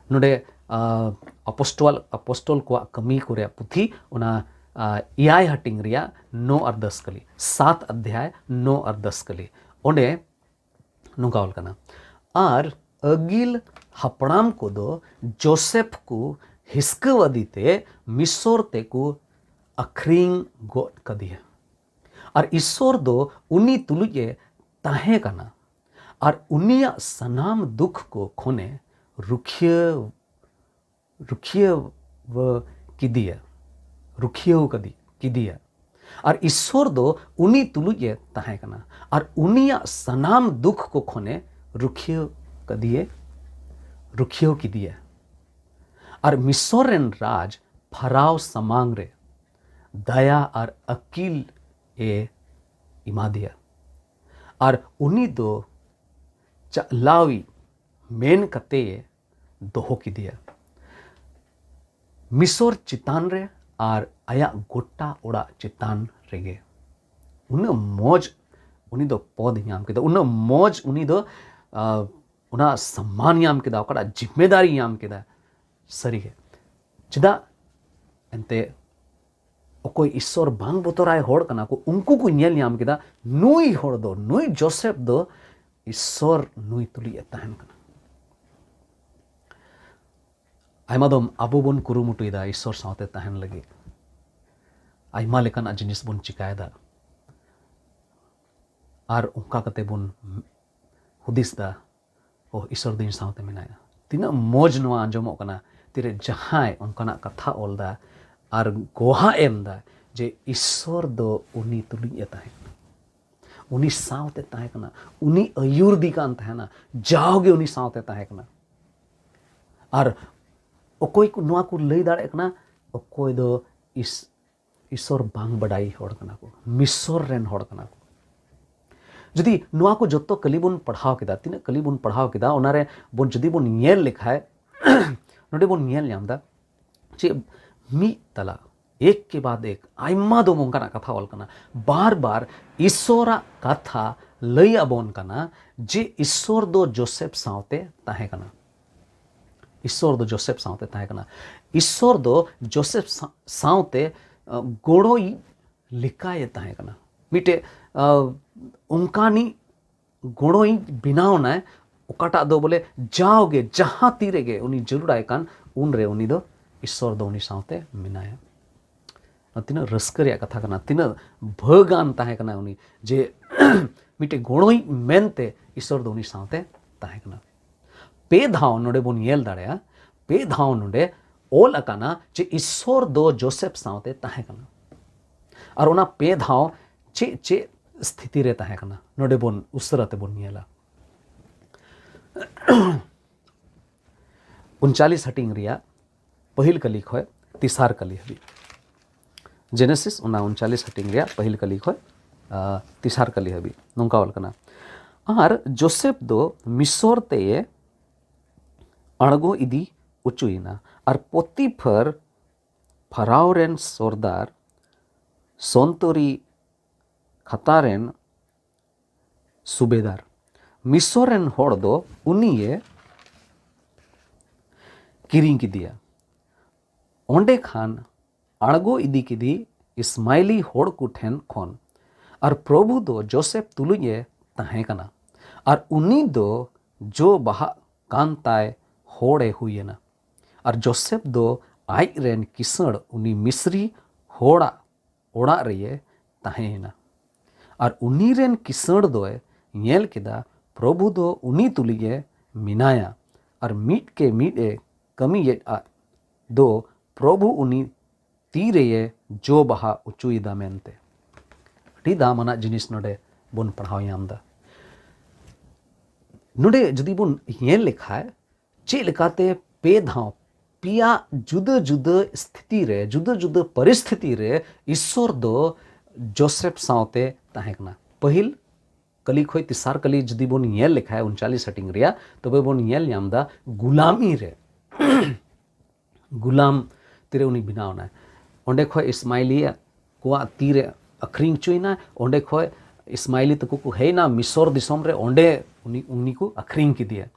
ᱱᱚᱰᱮ, ᱟ, ᱟᱯᱚᱥᱴᱚᱞ, ᱟᱯᱚᱥᱴᱚᱞ ᱠᱚᱣᱟᱜ ᱠᱟᱹᱢᱤ ᱠᱚ ᱨᱮᱭᱟᱜ ᱯᱩᱛᱷᱤ, ᱚᱱᱟ, ᱟ, ᱮᱭᱟᱭ ᱦᱟᱹᱴᱤᱧ ᱨᱮᱭᱟᱜ ᱱᱚ ᱟᱨ ᱫᱚᱥ ᱠᱟᱹᱞᱤ, ᱥᱟᱛ ᱚᱫᱷᱭᱟᱭ, ᱱᱚ ᱟᱨ ᱫᱚᱥ ᱠᱟᱹᱞᱤ, ᱚᱸᱰᱮ ᱱᱚᱝᱠᱟ ᱚᱞ ᱠᱟᱱᱟ, ᱟᱨ ᱟᱹᱜᱤᱞ ᱦᱟᱯᱲᱟᱢ ᱠᱚᱫᱚ ᱡᱳᱥᱮᱯ ᱠᱚ ᱦᱤᱥᱠᱟᱹᱣᱟᱫᱤ ᱛᱮ ᱢᱤᱥᱚᱨ ᱛᱮᱠᱚ ᱟᱹᱠᱷᱨᱤᱧ ᱜᱚᱫ ᱠᱟᱫᱮᱭᱟ᱾ ᱟᱨ ᱤᱥᱥᱚᱨ ᱫᱚ ᱩᱱᱤ ᱛᱩᱞᱩᱡ ᱮ ᱛᱟᱦᱮᱸ ᱠᱟᱱᱟ ᱟᱨ ᱩᱱᱤᱭᱟᱜ ᱥᱟᱱᱟᱢ ᱫᱩᱠ ᱠᱚ ᱠᱷᱚᱱᱮ ᱨᱩᱠᱷᱤᱭᱟᱹ ᱨᱩᱠᱷᱤᱭᱟᱹᱣ ᱠᱮᱫᱮᱭᱟ, ᱨᱩᱠᱷᱤᱭᱟᱹᱣ ᱠᱟᱫᱮ ᱠᱮᱫᱮᱭᱟ᱾ ᱟᱨ ᱤᱥᱥᱚᱨ ᱫᱚ ᱩᱱᱤ ᱛᱩᱞᱩᱡ ᱮ ᱛᱟᱦᱮᱸ ᱠᱟᱱᱟ ᱟᱨ ᱩᱱᱤᱭᱟᱜ ᱥᱟᱱᱟᱢ ᱫᱩᱠ ᱠᱚ ᱠᱷᱚᱱᱮ ᱨᱩᱠᱷᱤᱭᱟᱹᱣ ᱠᱟᱫᱮᱭᱟ, ᱨᱩᱠᱷᱤᱭᱟᱹᱣ ᱠᱮᱫᱮᱭᱟ᱾ ᱟᱨ ᱢᱤᱥᱚᱨ ᱨᱮᱱ ᱨᱟᱡᱽ ᱯᱷᱟᱨᱟᱣ ᱥᱟᱢᱟᱝ ᱨᱮ ᱫᱟᱭᱟ ᱟᱨ ᱟᱹᱠᱤᱞ ᱮ ᱮᱢᱟᱫᱮᱭᱟ᱾ ᱟᱨ ᱩᱱᱤ ᱫᱚ ᱪᱟᱪᱞᱟᱣᱤᱡ ᱢᱮᱱ ᱠᱟᱛᱮ ᱮ ᱫᱚᱦᱚ ᱠᱮᱫᱮᱭᱟ᱾ ᱢᱤᱥᱚᱨ ᱪᱮᱛᱟᱱ ᱨᱮ ᱟᱨ ᱟᱭᱟᱜ ᱜᱚᱴᱟ ᱚᱲᱟᱜ ᱪᱮᱛᱟᱱ ᱨᱮᱜᱮ᱾ ᱩᱱᱟᱹᱜ ᱢᱚᱡᱽ ᱩᱱᱤ ᱫᱚ ᱯᱚᱫ ᱧᱟᱢ ᱠᱮᱫᱟ, ᱩᱱᱟᱹᱜ ᱢᱚᱡᱽ ᱩᱱᱤ ᱫᱚ, ᱟᱸ, ᱚᱱᱟ ᱥᱚᱢᱢᱟᱱ ᱧᱟᱢ ᱠᱮᱫᱟ, ᱚᱠᱟᱴᱟᱜ ᱡᱤᱢᱢᱮᱫᱟᱨᱤ ᱧᱟᱢ ᱠᱮᱫᱟ᱾ ᱥᱟᱹᱨᱤᱜᱮ, ᱪᱮᱫᱟᱜ? ᱮᱱᱛᱮ ᱚᱠᱚᱭ ᱤᱥᱥᱚᱨ ᱵᱟᱝ ᱵᱚᱛᱚᱨᱟᱭ ᱦᱚᱲ ᱠᱟᱱᱟ ᱠᱚ, ᱩᱱᱠᱩ ᱠᱚ ᱧᱮᱞ ᱧᱟᱢ ᱠᱮᱫᱟ, ᱱᱩᱭ ᱦᱚᱲ ᱫᱚ, ᱱᱩᱭ ᱡᱳᱥᱮᱯ ᱫᱚ ᱤᱥᱥᱚᱨ ᱱᱩᱭ ᱛᱩᱞᱩᱡ ᱮ ᱛᱟᱦᱮᱱ ᱠᱟᱱᱟ᱾ ᱟᱭᱢᱟ ᱫᱚᱢ ᱟᱵᱚ ᱵᱚᱱ ᱠᱩᱨᱩᱢᱩᱴᱩᱭᱮᱫᱟ ᱤᱥᱥᱚᱨ ᱥᱟᱶᱛᱮ ᱛᱟᱦᱮᱱ ᱞᱟᱹᱜᱤᱫ, ᱟᱭᱢᱟ ᱞᱮᱠᱟᱱᱟᱜ ᱡᱤᱱᱤᱥ ᱵᱚᱱ ᱪᱤᱠᱟᱭᱮᱫᱟ, ᱟᱨ ᱚᱱᱠᱟ ᱠᱟᱛᱮ ᱵᱚᱱ ᱦᱩᱫᱤᱥ ᱫᱟ, "ᱳ, ᱤᱥᱥᱚᱨ ᱫᱚ ᱤᱧ ᱥᱟᱶᱛᱮ ᱢᱮᱱᱟᱭᱟ᱾" ᱛᱤᱱᱟᱹᱜ ᱢᱚᱡᱽ ᱱᱚᱣᱟ ᱟᱸᱡᱚᱢᱚᱜ ᱠᱟᱱᱟ᱾ ᱛᱤᱨᱮ ᱡᱟᱦᱟᱸᱭ ᱚᱱᱠᱟᱱᱟᱜ ᱠᱟᱛᱷᱟ ᱚᱞ ᱫᱟ ᱟᱨ ᱜᱚᱦᱟ ᱮᱢ ᱫᱟ ᱡᱮ ᱤᱥᱥᱚᱨ ᱫᱚ ᱩᱱᱤ ᱛᱩᱞᱩᱡ ᱮ ᱛᱟᱦᱮᱸ ᱠᱟᱱᱟ, ᱩᱱᱤ ᱥᱟᱶᱛᱮ ᱛᱟᱦᱮᱸ ᱠᱟᱱᱟ, ᱩᱱᱤ ᱟᱹᱭᱩᱨᱫᱤ ᱠᱟᱱ ᱛᱟᱦᱮᱱᱟ, ᱡᱟᱣᱜᱮ ᱩᱱᱤ ᱥᱟᱶᱛᱮ ᱛᱟᱦᱮᱸ ᱠᱟᱱᱟ᱾ ᱟᱨ ᱚᱠᱚᱭ ᱠᱚ ᱱᱚᱣᱟ ᱠᱚ ᱞᱟᱹᱭ ᱫᱟᱲᱮᱭᱟᱜ ᱠᱟᱱᱟ? ᱚᱠᱚᱭ ᱫᱚ ᱤᱥ-, ᱤᱥᱥᱚᱨ ᱵᱟᱝ ᱵᱟᱰᱟᱭ ᱦᱚᱲ ᱠᱟᱱᱟ ᱠᱚ, ᱢᱤᱥᱚᱨ ᱨᱮᱱ ᱦᱚᱲ ᱠᱟᱱᱟ ᱠᱚ᱾ ᱡᱩᱫᱤ ᱱᱚᱣᱟ ᱠᱚ ᱡᱚᱛᱚ ᱠᱟᱹᱞᱤ ᱵᱚᱱ ᱯᱟᱲᱦᱟᱣ ᱠᱮᱫᱟ, ᱛᱤᱱᱟᱹᱜ ᱠᱟᱹᱞᱤ ᱵᱚᱱ ᱯᱟᱲᱦᱟᱣ ᱠᱮᱫᱟ, ᱚᱱᱟᱨᱮ ᱵᱚᱱ ᱡᱩᱫᱤ ᱵᱚᱱ ᱧᱮᱞ ᱞᱮᱠᱷᱟᱡ, ᱱᱚᱰᱮ ᱵᱚᱱ ᱧᱮᱞ ᱧᱟᱢ ᱫᱟ ᱪᱮᱫ ᱢᱤᱫ ᱛᱟᱞᱟ, ᱮᱠ ᱠᱮ ᱵᱟᱫ ᱮᱠ, ᱟᱭᱢᱟ ᱫᱚᱢ ᱚᱱᱠᱟᱱᱟᱜ ᱠᱟᱛᱷᱟ ᱚᱞ ᱠᱟᱱᱟ᱾ ᱵᱟᱨ ᱵᱟᱨ ᱤᱥᱥᱚᱨᱟᱜ ᱠᱟᱛᱷᱟ ᱞᱟᱹᱭ ᱟᱵᱚᱱ ᱠᱟᱱᱟ ᱡᱮ ᱤᱥᱥᱚᱨ ᱫᱚ ᱡᱳᱥᱮᱯ ᱥᱟᱶᱛᱮ ᱛᱟᱦᱮᱸ ᱠᱟᱱᱟ᱾ ᱤᱥᱥᱚᱨ ᱫᱚ ᱡᱳᱥᱮᱯ ᱥᱟᱶᱛᱮ ᱛᱟᱦᱮᱸ ᱠᱟᱱᱟ᱾ ᱤᱥᱥᱚᱨ ᱫᱚ ᱡᱳᱥᱮᱯ ᱥᱟ-, ᱥᱟᱶᱛᱮ, ᱟᱸ, ᱜᱚᱲᱚᱭᱤᱡ ᱞᱮᱠᱟᱭ ᱛᱟᱦᱮᱸ ᱠᱟᱱᱟ᱾ ᱢᱤᱫᱴᱮᱡ, ᱟᱸ, ᱚᱱᱠᱟᱱᱤᱡ ᱜᱚᱲᱚᱭᱤᱡ ᱵᱮᱱᱟᱣ ᱮᱱᱟᱭ, ᱚᱠᱟᱴᱟᱜ ᱫᱚ ᱵᱚᱞᱮ ᱡᱟᱣᱜᱮ ᱡᱟᱦᱟᱸ ᱛᱤ ᱨᱮᱜᱮ ᱩᱱᱤ ᱡᱟᱹᱨᱩᱲᱟᱭ ᱠᱟᱱ, ᱩᱱᱨᱮ ᱩᱱᱤ ᱫᱚ ᱤᱥᱥᱚᱨ ᱫᱚ ᱩᱱᱤ ᱥᱟᱶᱛᱮ ᱢᱮᱱᱟᱭᱟ᱾ ᱱᱚᱣᱟ ᱛᱤᱱᱟᱹᱜ ᱨᱟᱹᱥᱠᱟᱹ ᱨᱮᱭᱟᱜ ᱠᱟᱛᱷᱟ ᱠᱟᱱᱟ, ᱛᱤᱱᱟᱹᱜ ᱵᱷᱟᱹᱜᱟᱱ ᱛᱟᱦᱮᱸ ᱠᱟᱱᱟ ᱩᱱᱤ, ᱡᱮ ᱢᱤᱫᱴᱮᱱ ᱜᱚᱲᱚᱭᱤᱡ ᱢᱮᱱᱛᱮ ᱤᱥᱥᱚᱨ ᱫᱚ ᱩᱱᱤ ᱥᱟᱶᱛᱮ ᱛᱟᱦᱮᱸ ᱠᱟᱱᱟ᱾ ᱯᱮ ᱫᱷᱟᱣ ᱱᱚᱰᱮ ᱵᱚᱱ ᱧᱮᱞ ᱫᱟᱲᱮᱭᱟᱜᱼᱟ, ᱯᱮ ᱫᱷᱟᱣ ᱱᱚᱰᱮ ᱚᱞ ᱟᱠᱟᱱᱟ ᱡᱮ ᱤᱥᱥᱚᱨ ᱫᱚ ᱡᱳᱥᱮᱯ ᱥᱟᱶᱛᱮ ᱛᱟᱦᱮᱸ ᱠᱟᱱᱟ᱾ ᱟᱨ ᱚᱱᱟ ᱯᱮ ᱫᱷᱟᱣ ᱪᱮᱫ ᱪᱮᱫ ᱥᱛᱷᱤᱛᱤ ᱨᱮ ᱛᱟᱦᱮᱸ ᱠᱟᱱᱟ, ᱱᱚᱰᱮ ᱵᱚᱱ ᱩᱥᱟᱹᱨᱟ ᱛᱮᱵᱚᱱ ᱧᱮᱞᱟ᱾ ᱩᱱᱪᱟᱞᱤᱥ ᱦᱟᱹᱴᱤᱧ ᱨᱮᱭᱟᱜ ᱯᱟᱹᱦᱤᱞ ᱠᱟᱹᱞᱤ ᱠᱷᱚᱱ ᱛᱮᱥᱟᱨ ᱠᱟᱹᱞᱤ ᱦᱟᱹᱵᱤᱡ᱾ ᱡᱮᱱᱮᱥᱤᱥ ᱚᱱᱟ ᱩᱱᱪᱟᱞᱤᱥ ᱦᱟᱹᱴᱤᱧ ᱨᱮᱭᱟᱜ ᱯᱟᱹᱦᱤᱞ ᱠᱟᱹᱞᱤ ᱠᱷᱚᱱ, ᱟ, ᱛᱮᱥᱟᱨ ᱠᱟᱹᱞᱤ ᱦᱟᱹᱵᱤᱡ ᱱᱚᱝᱠᱟ ᱚᱞ ᱠᱟᱱᱟ, "ᱟᱨ ᱡᱳᱥᱮᱯ ᱫᱚ ᱢᱤᱥᱚᱨ ᱛᱮᱭᱮ ᱟᱬᱜᱚ ᱤᱫᱤ ᱚᱪᱚᱭᱮᱱᱟ, ᱟᱨ ᱯᱚᱛᱤᱯᱷᱟᱨ ᱯᱷᱟᱨᱟᱣ ᱨᱮᱱ ᱥᱚᱨᱫᱟᱨ ᱥᱚᱱᱛᱚᱨᱤ ᱠᱷᱟᱛᱟ ᱨᱮᱱ ᱥᱩᱵᱮᱫᱟᱨ, ᱢᱤᱥᱚᱨ ᱨᱮᱱ ᱦᱚᱲ ᱫᱚ ᱩᱱᱤᱭᱮ ᱠᱤᱨᱤᱧ ᱠᱮᱫᱮᱭᱟ᱾ ᱚᱸᱰᱮ ᱠᱷᱟᱱ ᱟᱬᱜᱚ ᱤᱫᱤ ᱠᱮᱫᱮ ᱤᱥᱢᱟᱭᱞᱤ ᱦᱚᱲ ᱠᱚ ᱴᱷᱮᱱ ᱠᱷᱚᱱ᱾ ᱟᱨ ᱯᱨᱚᱵᱷᱩ ᱫᱚ ᱡᱳᱥᱮᱯ ᱛᱩᱞᱩᱡ ᱮ ᱛᱟᱦᱮᱸ ᱠᱟᱱᱟ, ᱟᱨ ᱩᱱᱤ ᱫᱚ ᱡᱚ ᱵᱟᱦᱟᱜ ᱠᱟᱱ ᱛᱟᱭ ᱦᱚᱲ ᱮ ᱦᱩᱭ ᱮᱱᱟ᱾ ᱟᱨ ᱡᱳᱥᱮᱯ ᱫᱚ ᱟᱡ ᱨᱮᱱ ᱠᱤᱥᱟᱹᱬ ᱩᱱᱤ ᱢᱤᱥᱨᱤ ᱦᱚᱲᱟᱜ ᱚᱲᱟᱜ ᱨᱮᱭᱮ ᱛᱟᱦᱮᱸᱭᱮᱱᱟ᱾ ᱟᱨ ᱩᱱᱤ ᱨᱮᱱ ᱠᱤᱥᱟᱹᱬ ᱫᱚᱭ ᱧᱮᱞ ᱠᱮᱫᱟ, ᱯᱨᱚᱵᱷᱩ ᱫᱚ ᱩᱱᱤ ᱛᱩᱞᱩᱡ ᱮ ᱢᱮᱱᱟᱭᱟ, ᱟᱨ ᱢᱤᱫ ᱠᱮ ᱢᱤᱫ ᱮ ᱠᱟᱹᱢᱤᱭᱮᱫ ᱟᱜ ᱫᱚ ᱯᱨᱚᱵᱷᱩ ᱩᱱᱤ ᱛᱤ ᱨᱮᱭᱮ ᱡᱚ ᱵᱟᱦᱟ ᱚᱪᱚᱭᱮᱫᱟ" ᱢᱮᱱᱛᱮ᱾ ᱟᱹᱰᱤ ᱫᱟᱢᱟᱱᱟᱜ ᱡᱤᱱᱤᱥ ᱱᱚᱰᱮ ᱵᱚᱱ ᱯᱟᱲᱦᱟᱣ ᱧᱟᱢ ᱮᱫᱟ᱾ ᱱᱚᱰᱮ ᱡᱩᱫᱤ ᱵᱚᱱ ᱧᱮᱞ ᱞᱮᱠᱷᱟᱡ, ᱪᱮᱫ ᱞᱮᱠᱟᱛᱮ ᱯᱮ ᱫᱷᱟᱣ, ᱯᱮᱭᱟ ᱡᱩᱫᱟᱹ ᱡᱩᱫᱟᱹ ᱥᱛᱷᱤᱛᱤ ᱨᱮ, ᱡᱩᱫᱟᱹ ᱡᱩᱫᱟᱹ ᱯᱚᱨᱤᱥᱛᱷᱤᱛᱤ ᱨᱮ ᱤᱥᱥᱚᱨ ᱫᱚ ᱡᱳᱥᱮᱯ ᱥᱟᱶᱛᱮ ᱛᱟᱦᱮᱸ ᱠᱟᱱᱟ᱾ ᱯᱟᱹᱦᱤᱞ ᱠᱟᱹᱞᱤ ᱠᱷᱚᱱ ᱛᱮᱥᱟᱨ ᱠᱟᱹᱞᱤ ᱡᱩᱫᱤ ᱵᱚᱱ ᱧᱮᱞ ᱞᱮᱠᱷᱟᱡ, ᱩᱱᱪᱟᱞᱤᱥ ᱦᱟᱹᱴᱤᱧ ᱨᱮᱭᱟᱜ, ᱛᱚᱵᱮ ᱵᱚᱱ ᱧᱮᱞ ᱧᱟᱢ ᱮᱫᱟ ᱜᱩᱞᱟᱢᱤ ᱨᱮ, ᱜᱩᱞᱟᱢ ᱛᱤᱨᱮ ᱩᱱᱤ ᱵᱮᱱᱟᱣ ᱮᱱᱟᱭ᱾ ᱚᱸᱰᱮ ᱠᱷᱚᱱ ᱤᱥᱢᱟᱭᱞᱤ ᱠᱚᱣᱟᱜ ᱛᱤᱨᱮ ᱟᱹᱠᱷᱨᱤᱧ ᱦᱚᱪᱚᱭᱮᱱᱟ, ᱚᱸᱰᱮ ᱠᱷᱚᱱ ᱤᱥᱢᱟᱭᱞᱤ ᱛᱟᱠᱚ ᱠᱚ ᱦᱮᱡ ᱮᱱᱟ ᱢᱤᱥᱚᱨ ᱫᱤᱥᱚᱢ ᱨᱮ, ᱚᱸᱰᱮ ᱩᱱᱤ, ᱩᱱᱤ ᱠᱚ ᱟᱹᱠᱷᱨᱤᱧ ᱠᱮᱫᱮᱭᱟ᱾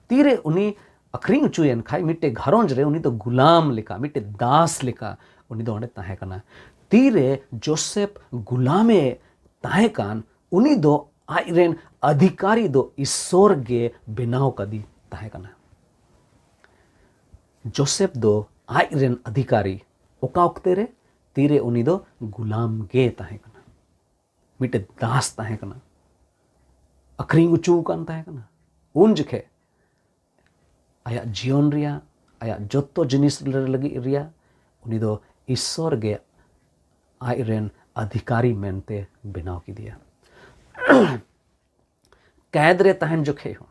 ᱛᱤᱨᱮ ᱩᱱᱤ ᱟᱹᱠᱷᱨᱤᱧ ᱦᱚᱪᱚᱭᱮᱱ ᱠᱷᱟᱡ, ᱢᱤᱫᱴᱮᱡ ᱜᱷᱟᱨᱚᱸᱡᱽ ᱨᱮ ᱩᱱᱤ ᱫᱚ ᱜᱩᱞᱟᱢ ᱞᱮᱠᱟ, ᱢᱤᱫᱴᱮᱡ ᱫᱟᱥ ᱞᱮᱠᱟ ᱩᱱᱤ ᱫᱚ ᱚᱸᱰᱮ ᱛᱟᱦᱮᱸ ᱠᱟᱱᱟ᱾ ᱛᱤᱨᱮ ᱡᱳᱥᱮᱯ ᱜᱩᱞᱟᱢᱮ ᱛᱟᱦᱮᱸ ᱠᱟᱱ, ᱩᱱᱤ ᱫᱚ ᱟᱡ ᱨᱮᱱ ᱚᱫᱷᱤᱠᱟᱨᱤ ᱫᱚ ᱤᱥᱥᱚᱨ ᱜᱮ ᱵᱮᱱᱟᱣ ᱠᱟᱫᱮ ᱛᱟᱦᱮᱸ ᱠᱟᱱᱟ᱾ ᱡᱳᱥᱮᱯ ᱫᱚ ᱟᱡ ᱨᱮᱱ ᱚᱫᱷᱤᱠᱟᱨᱤ ᱚᱠᱟ ᱚᱠᱛᱮ ᱨᱮ? ᱛᱤᱨᱮ ᱩᱱᱤ ᱫᱚ ᱜᱩᱞᱟᱢ ᱜᱮ ᱛᱟᱦᱮᱸ ᱠᱟᱱᱟ, ᱢᱤᱫᱴᱮᱱ ᱫᱟᱥ ᱛᱟᱦᱮᱸ ᱠᱟᱱᱟ, ᱟᱹᱠᱷᱨᱤᱧ ᱚᱪᱚ ᱟᱠᱟᱱ ᱛᱟᱦᱮᱸ ᱠᱟᱱᱟ᱾ ᱩᱱ ᱡᱚᱠᱷᱮᱡ ᱟᱭᱟᱜ ᱡᱤᱭᱚᱱ ᱨᱮᱭᱟᱜ, ᱟᱭᱟᱜ ᱡᱚᱛᱚ ᱡᱤᱱᱤᱥ ᱞᱟᱹᱜᱤᱫ ᱨᱮᱭᱟᱜ ᱩᱱᱤ ᱫᱚ ᱤᱥᱥᱚᱨ ᱜᱮ ᱟᱡ ᱨᱮᱱ ᱚᱫᱷᱤᱠᱟᱨᱤ ᱢᱮᱱᱛᱮ ᱵᱮᱱᱟᱣ ᱠᱮᱫᱮᱭᱟ᱾ ᱠᱮᱫ ᱨᱮ ᱛᱟᱦᱮᱱ ᱡᱚᱠᱷᱮᱡ ᱦᱚᱸ,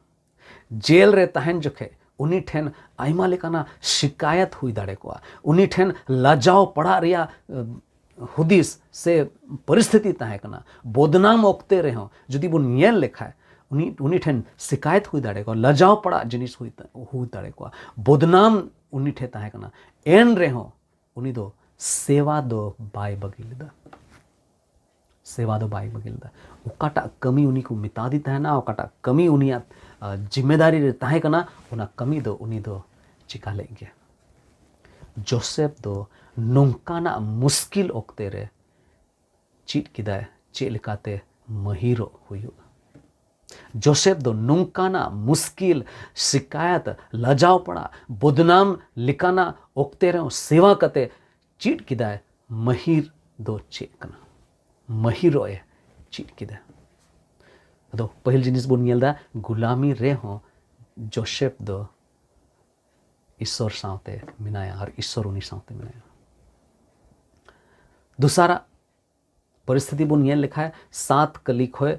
ᱡᱮᱞ ᱨᱮ ᱛᱟᱦᱮᱱ ᱡᱚᱠᱷᱮᱡ ᱩᱱᱤ ᱴᱷᱮᱱ ᱟᱭᱢᱟ ᱞᱮᱠᱟᱱᱟᱜ ᱥᱤᱠᱟᱭᱟᱛ ᱦᱩᱭ ᱫᱟᱲᱮ ᱠᱚᱜᱼᱟ᱾ ᱩᱱᱤ ᱴᱷᱮᱱ ᱞᱟᱡᱟᱣ ᱯᱟᱲᱟᱜ ᱨᱮᱭᱟᱜ ᱦᱩᱫᱤᱥ ᱥᱮ ᱯᱚᱨᱤᱥᱛᱷᱤᱛᱤ ᱛᱟᱦᱮᱸ ᱠᱟᱱᱟ᱾ ᱵᱚᱫᱱᱟᱢ ᱚᱠᱛᱮ ᱨᱮᱦᱚᱸ ᱡᱩᱫᱤ ᱵᱚᱱ ᱧᱮᱞ ᱞᱮᱠᱷᱟᱡ, ᱩᱱᱤ, ᱩᱱᱤ ᱴᱷᱮᱱ ᱥᱤᱠᱟᱭᱮᱛ ᱦᱩᱭ ᱫᱟᱲᱮ ᱠᱚᱣᱟ, ᱞᱟᱡᱟᱣ ᱯᱟᱲᱟᱜ ᱡᱤᱱᱤᱥ ᱦᱩᱭ, ᱦᱩᱭ ᱫᱟᱲᱮ ᱠᱚᱣᱟ᱾ ᱵᱚᱫᱱᱟᱢ ᱩᱱᱤ ᱴᱷᱮᱱ ᱛᱟᱦᱮᱸ ᱠᱟᱱᱟ᱾ ᱮᱱ ᱨᱮᱦᱚᱸ ᱩᱱᱤ ᱫᱚ ᱥᱮᱣᱟ ᱫᱚ ᱵᱟᱭ ᱵᱟᱹᱜᱤ ᱞᱮᱫᱟ᱾ ᱥᱮᱣᱟ ᱫᱚ ᱵᱟᱭ ᱵᱟᱹᱜᱤ ᱞᱮᱫᱟ᱾ ᱚᱠᱟᱴᱟᱜ ᱠᱟᱹᱢᱤ ᱩᱱᱤ ᱠᱚ ᱢᱮᱛᱟᱫᱮ ᱛᱟᱦᱮᱱᱟ, ᱚᱠᱟᱴᱟᱜ ᱠᱟᱹᱢᱤ ᱩᱱᱤᱭᱟᱜ ᱡᱤᱢᱢᱮᱫᱟᱨᱤ ᱨᱮ ᱛᱟᱦᱮᱸ ᱠᱟᱱᱟ, ᱚᱱᱟ ᱠᱟᱹᱢᱤ ᱫᱚ ᱩᱱᱤ ᱫᱚ ᱪᱤᱠᱟ ᱞᱮᱫ ᱜᱮ᱾ ᱡᱳᱥᱮᱯ ᱫᱚ ᱱᱚᱝᱠᱟᱱᱟᱜ ᱢᱩᱥᱠᱤᱞ ᱚᱠᱛᱮ ᱨᱮ ᱪᱮᱫ ᱠᱮᱫᱟᱭ ᱪᱮᱫ ᱞᱮᱠᱟᱛᱮ ᱢᱟᱹᱦᱤᱨᱚᱜ ᱦᱩᱭᱩᱜᱼᱟ᱾ ᱡᱳᱥᱮᱯ ᱫᱚ ᱱᱚᱝᱠᱟᱱᱟᱜ ᱢᱩᱥᱠᱤᱞ, ᱥᱤᱠᱟᱭᱟᱛ, ᱞᱟᱡᱟᱣ ᱯᱟᱲᱟ, ᱵᱚᱫᱱᱟᱢ ᱞᱮᱠᱟᱱᱟᱜ ᱚᱠᱛᱮ ᱨᱮᱦᱚᱸ ᱥᱮᱣᱟ ᱠᱟᱛᱮ ᱪᱮᱫ ᱠᱮᱫᱟᱭ ᱢᱟᱹᱦᱤᱨ ᱫᱚ ᱪᱮᱫ ᱠᱟᱱᱟ᱾ ᱢᱟᱹᱦᱤᱨᱚᱜ ᱮ ᱪᱮᱫ ᱠᱮᱫᱟ᱾ ᱟᱫᱚ ᱯᱟᱹᱦᱤᱞ ᱡᱤᱱᱤᱥ ᱵᱚᱱ ᱧᱮᱞ ᱮᱫᱟ, ᱜᱩᱞᱟᱢᱤ ᱨᱮᱦᱚᱸ ᱡᱳᱥᱮᱯ ᱫᱚ ᱤᱥᱥᱚᱨ ᱥᱟᱶᱛᱮ ᱢᱮᱱᱟᱭᱟ ᱟᱨ ᱤᱥᱥᱚᱨ ᱩᱱᱤ ᱥᱟᱶᱛᱮ ᱢᱮᱱᱟᱭᱟ᱾ ᱫᱚᱥᱟᱨᱟᱜ ᱯᱚᱨᱤᱥᱛᱷᱤᱛᱤ ᱵᱚᱱ ᱧᱮᱞ ᱞᱮᱠᱷᱟᱡ, ᱥᱟᱛ ᱠᱟᱹᱞᱤ ᱠᱷᱚᱡ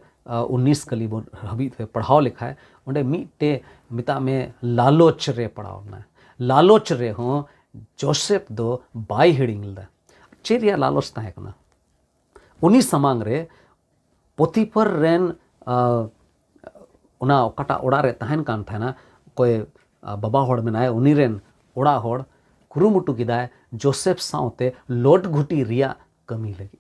ᱩᱱᱤᱥ ᱠᱟᱹᱞᱤ ᱵᱚᱱ ᱦᱟᱹᱵᱤᱡ ᱛᱮ ᱯᱟᱲᱦᱟᱣ ᱞᱮᱠᱷᱟᱡ, ᱚᱸᱰᱮ ᱢᱤᱫᱴᱮᱡ ᱢᱮᱛᱟᱜ ᱢᱮ ᱞᱟᱞᱚᱪ ᱨᱮ ᱯᱟᱲᱟᱣ ᱮᱱᱟ᱾ ᱞᱟᱞᱚᱪ ᱨᱮᱦᱚᱸ ᱡᱳᱥᱮᱯ ᱫᱚ ᱵᱟᱭ ᱦᱤᱲᱤᱧ ᱞᱮᱫᱟ᱾ ᱪᱮᱫ ᱨᱮᱭᱟᱜ ᱞᱟᱞᱚᱪ ᱛᱟᱦᱮᱸ ᱠᱟᱱᱟ? ᱩᱱᱤ ᱥᱟᱢᱟᱝ ᱨᱮ ᱯᱚᱛᱤᱯᱷᱚᱨ ᱨᱮᱱ, ᱟ, ᱚᱱᱟ ᱚᱠᱟᱴᱟᱜ ᱚᱲᱟᱜ ᱨᱮ ᱛᱟᱦᱮᱱ ᱠᱟᱱ ᱛᱟᱦᱮᱱᱟ, ᱚᱠᱚᱭ, ᱟ, ᱵᱟᱵᱟ ᱦᱚᱲ ᱢᱮᱱᱟᱭ, ᱩᱱᱤ ᱨᱮᱱ ᱚᱲᱟᱜ ᱦᱚᱲ ᱠᱩᱨᱩᱢᱩᱴᱩ ᱠᱮᱫᱟᱭ ᱡᱳᱥᱮᱯ ᱥᱟᱶᱛᱮ ᱞᱚᱴ ᱜᱷᱩᱴᱤ ᱨᱮᱭᱟᱜ ᱠᱟᱹᱢᱤ ᱞᱟᱹᱜᱤᱫ᱾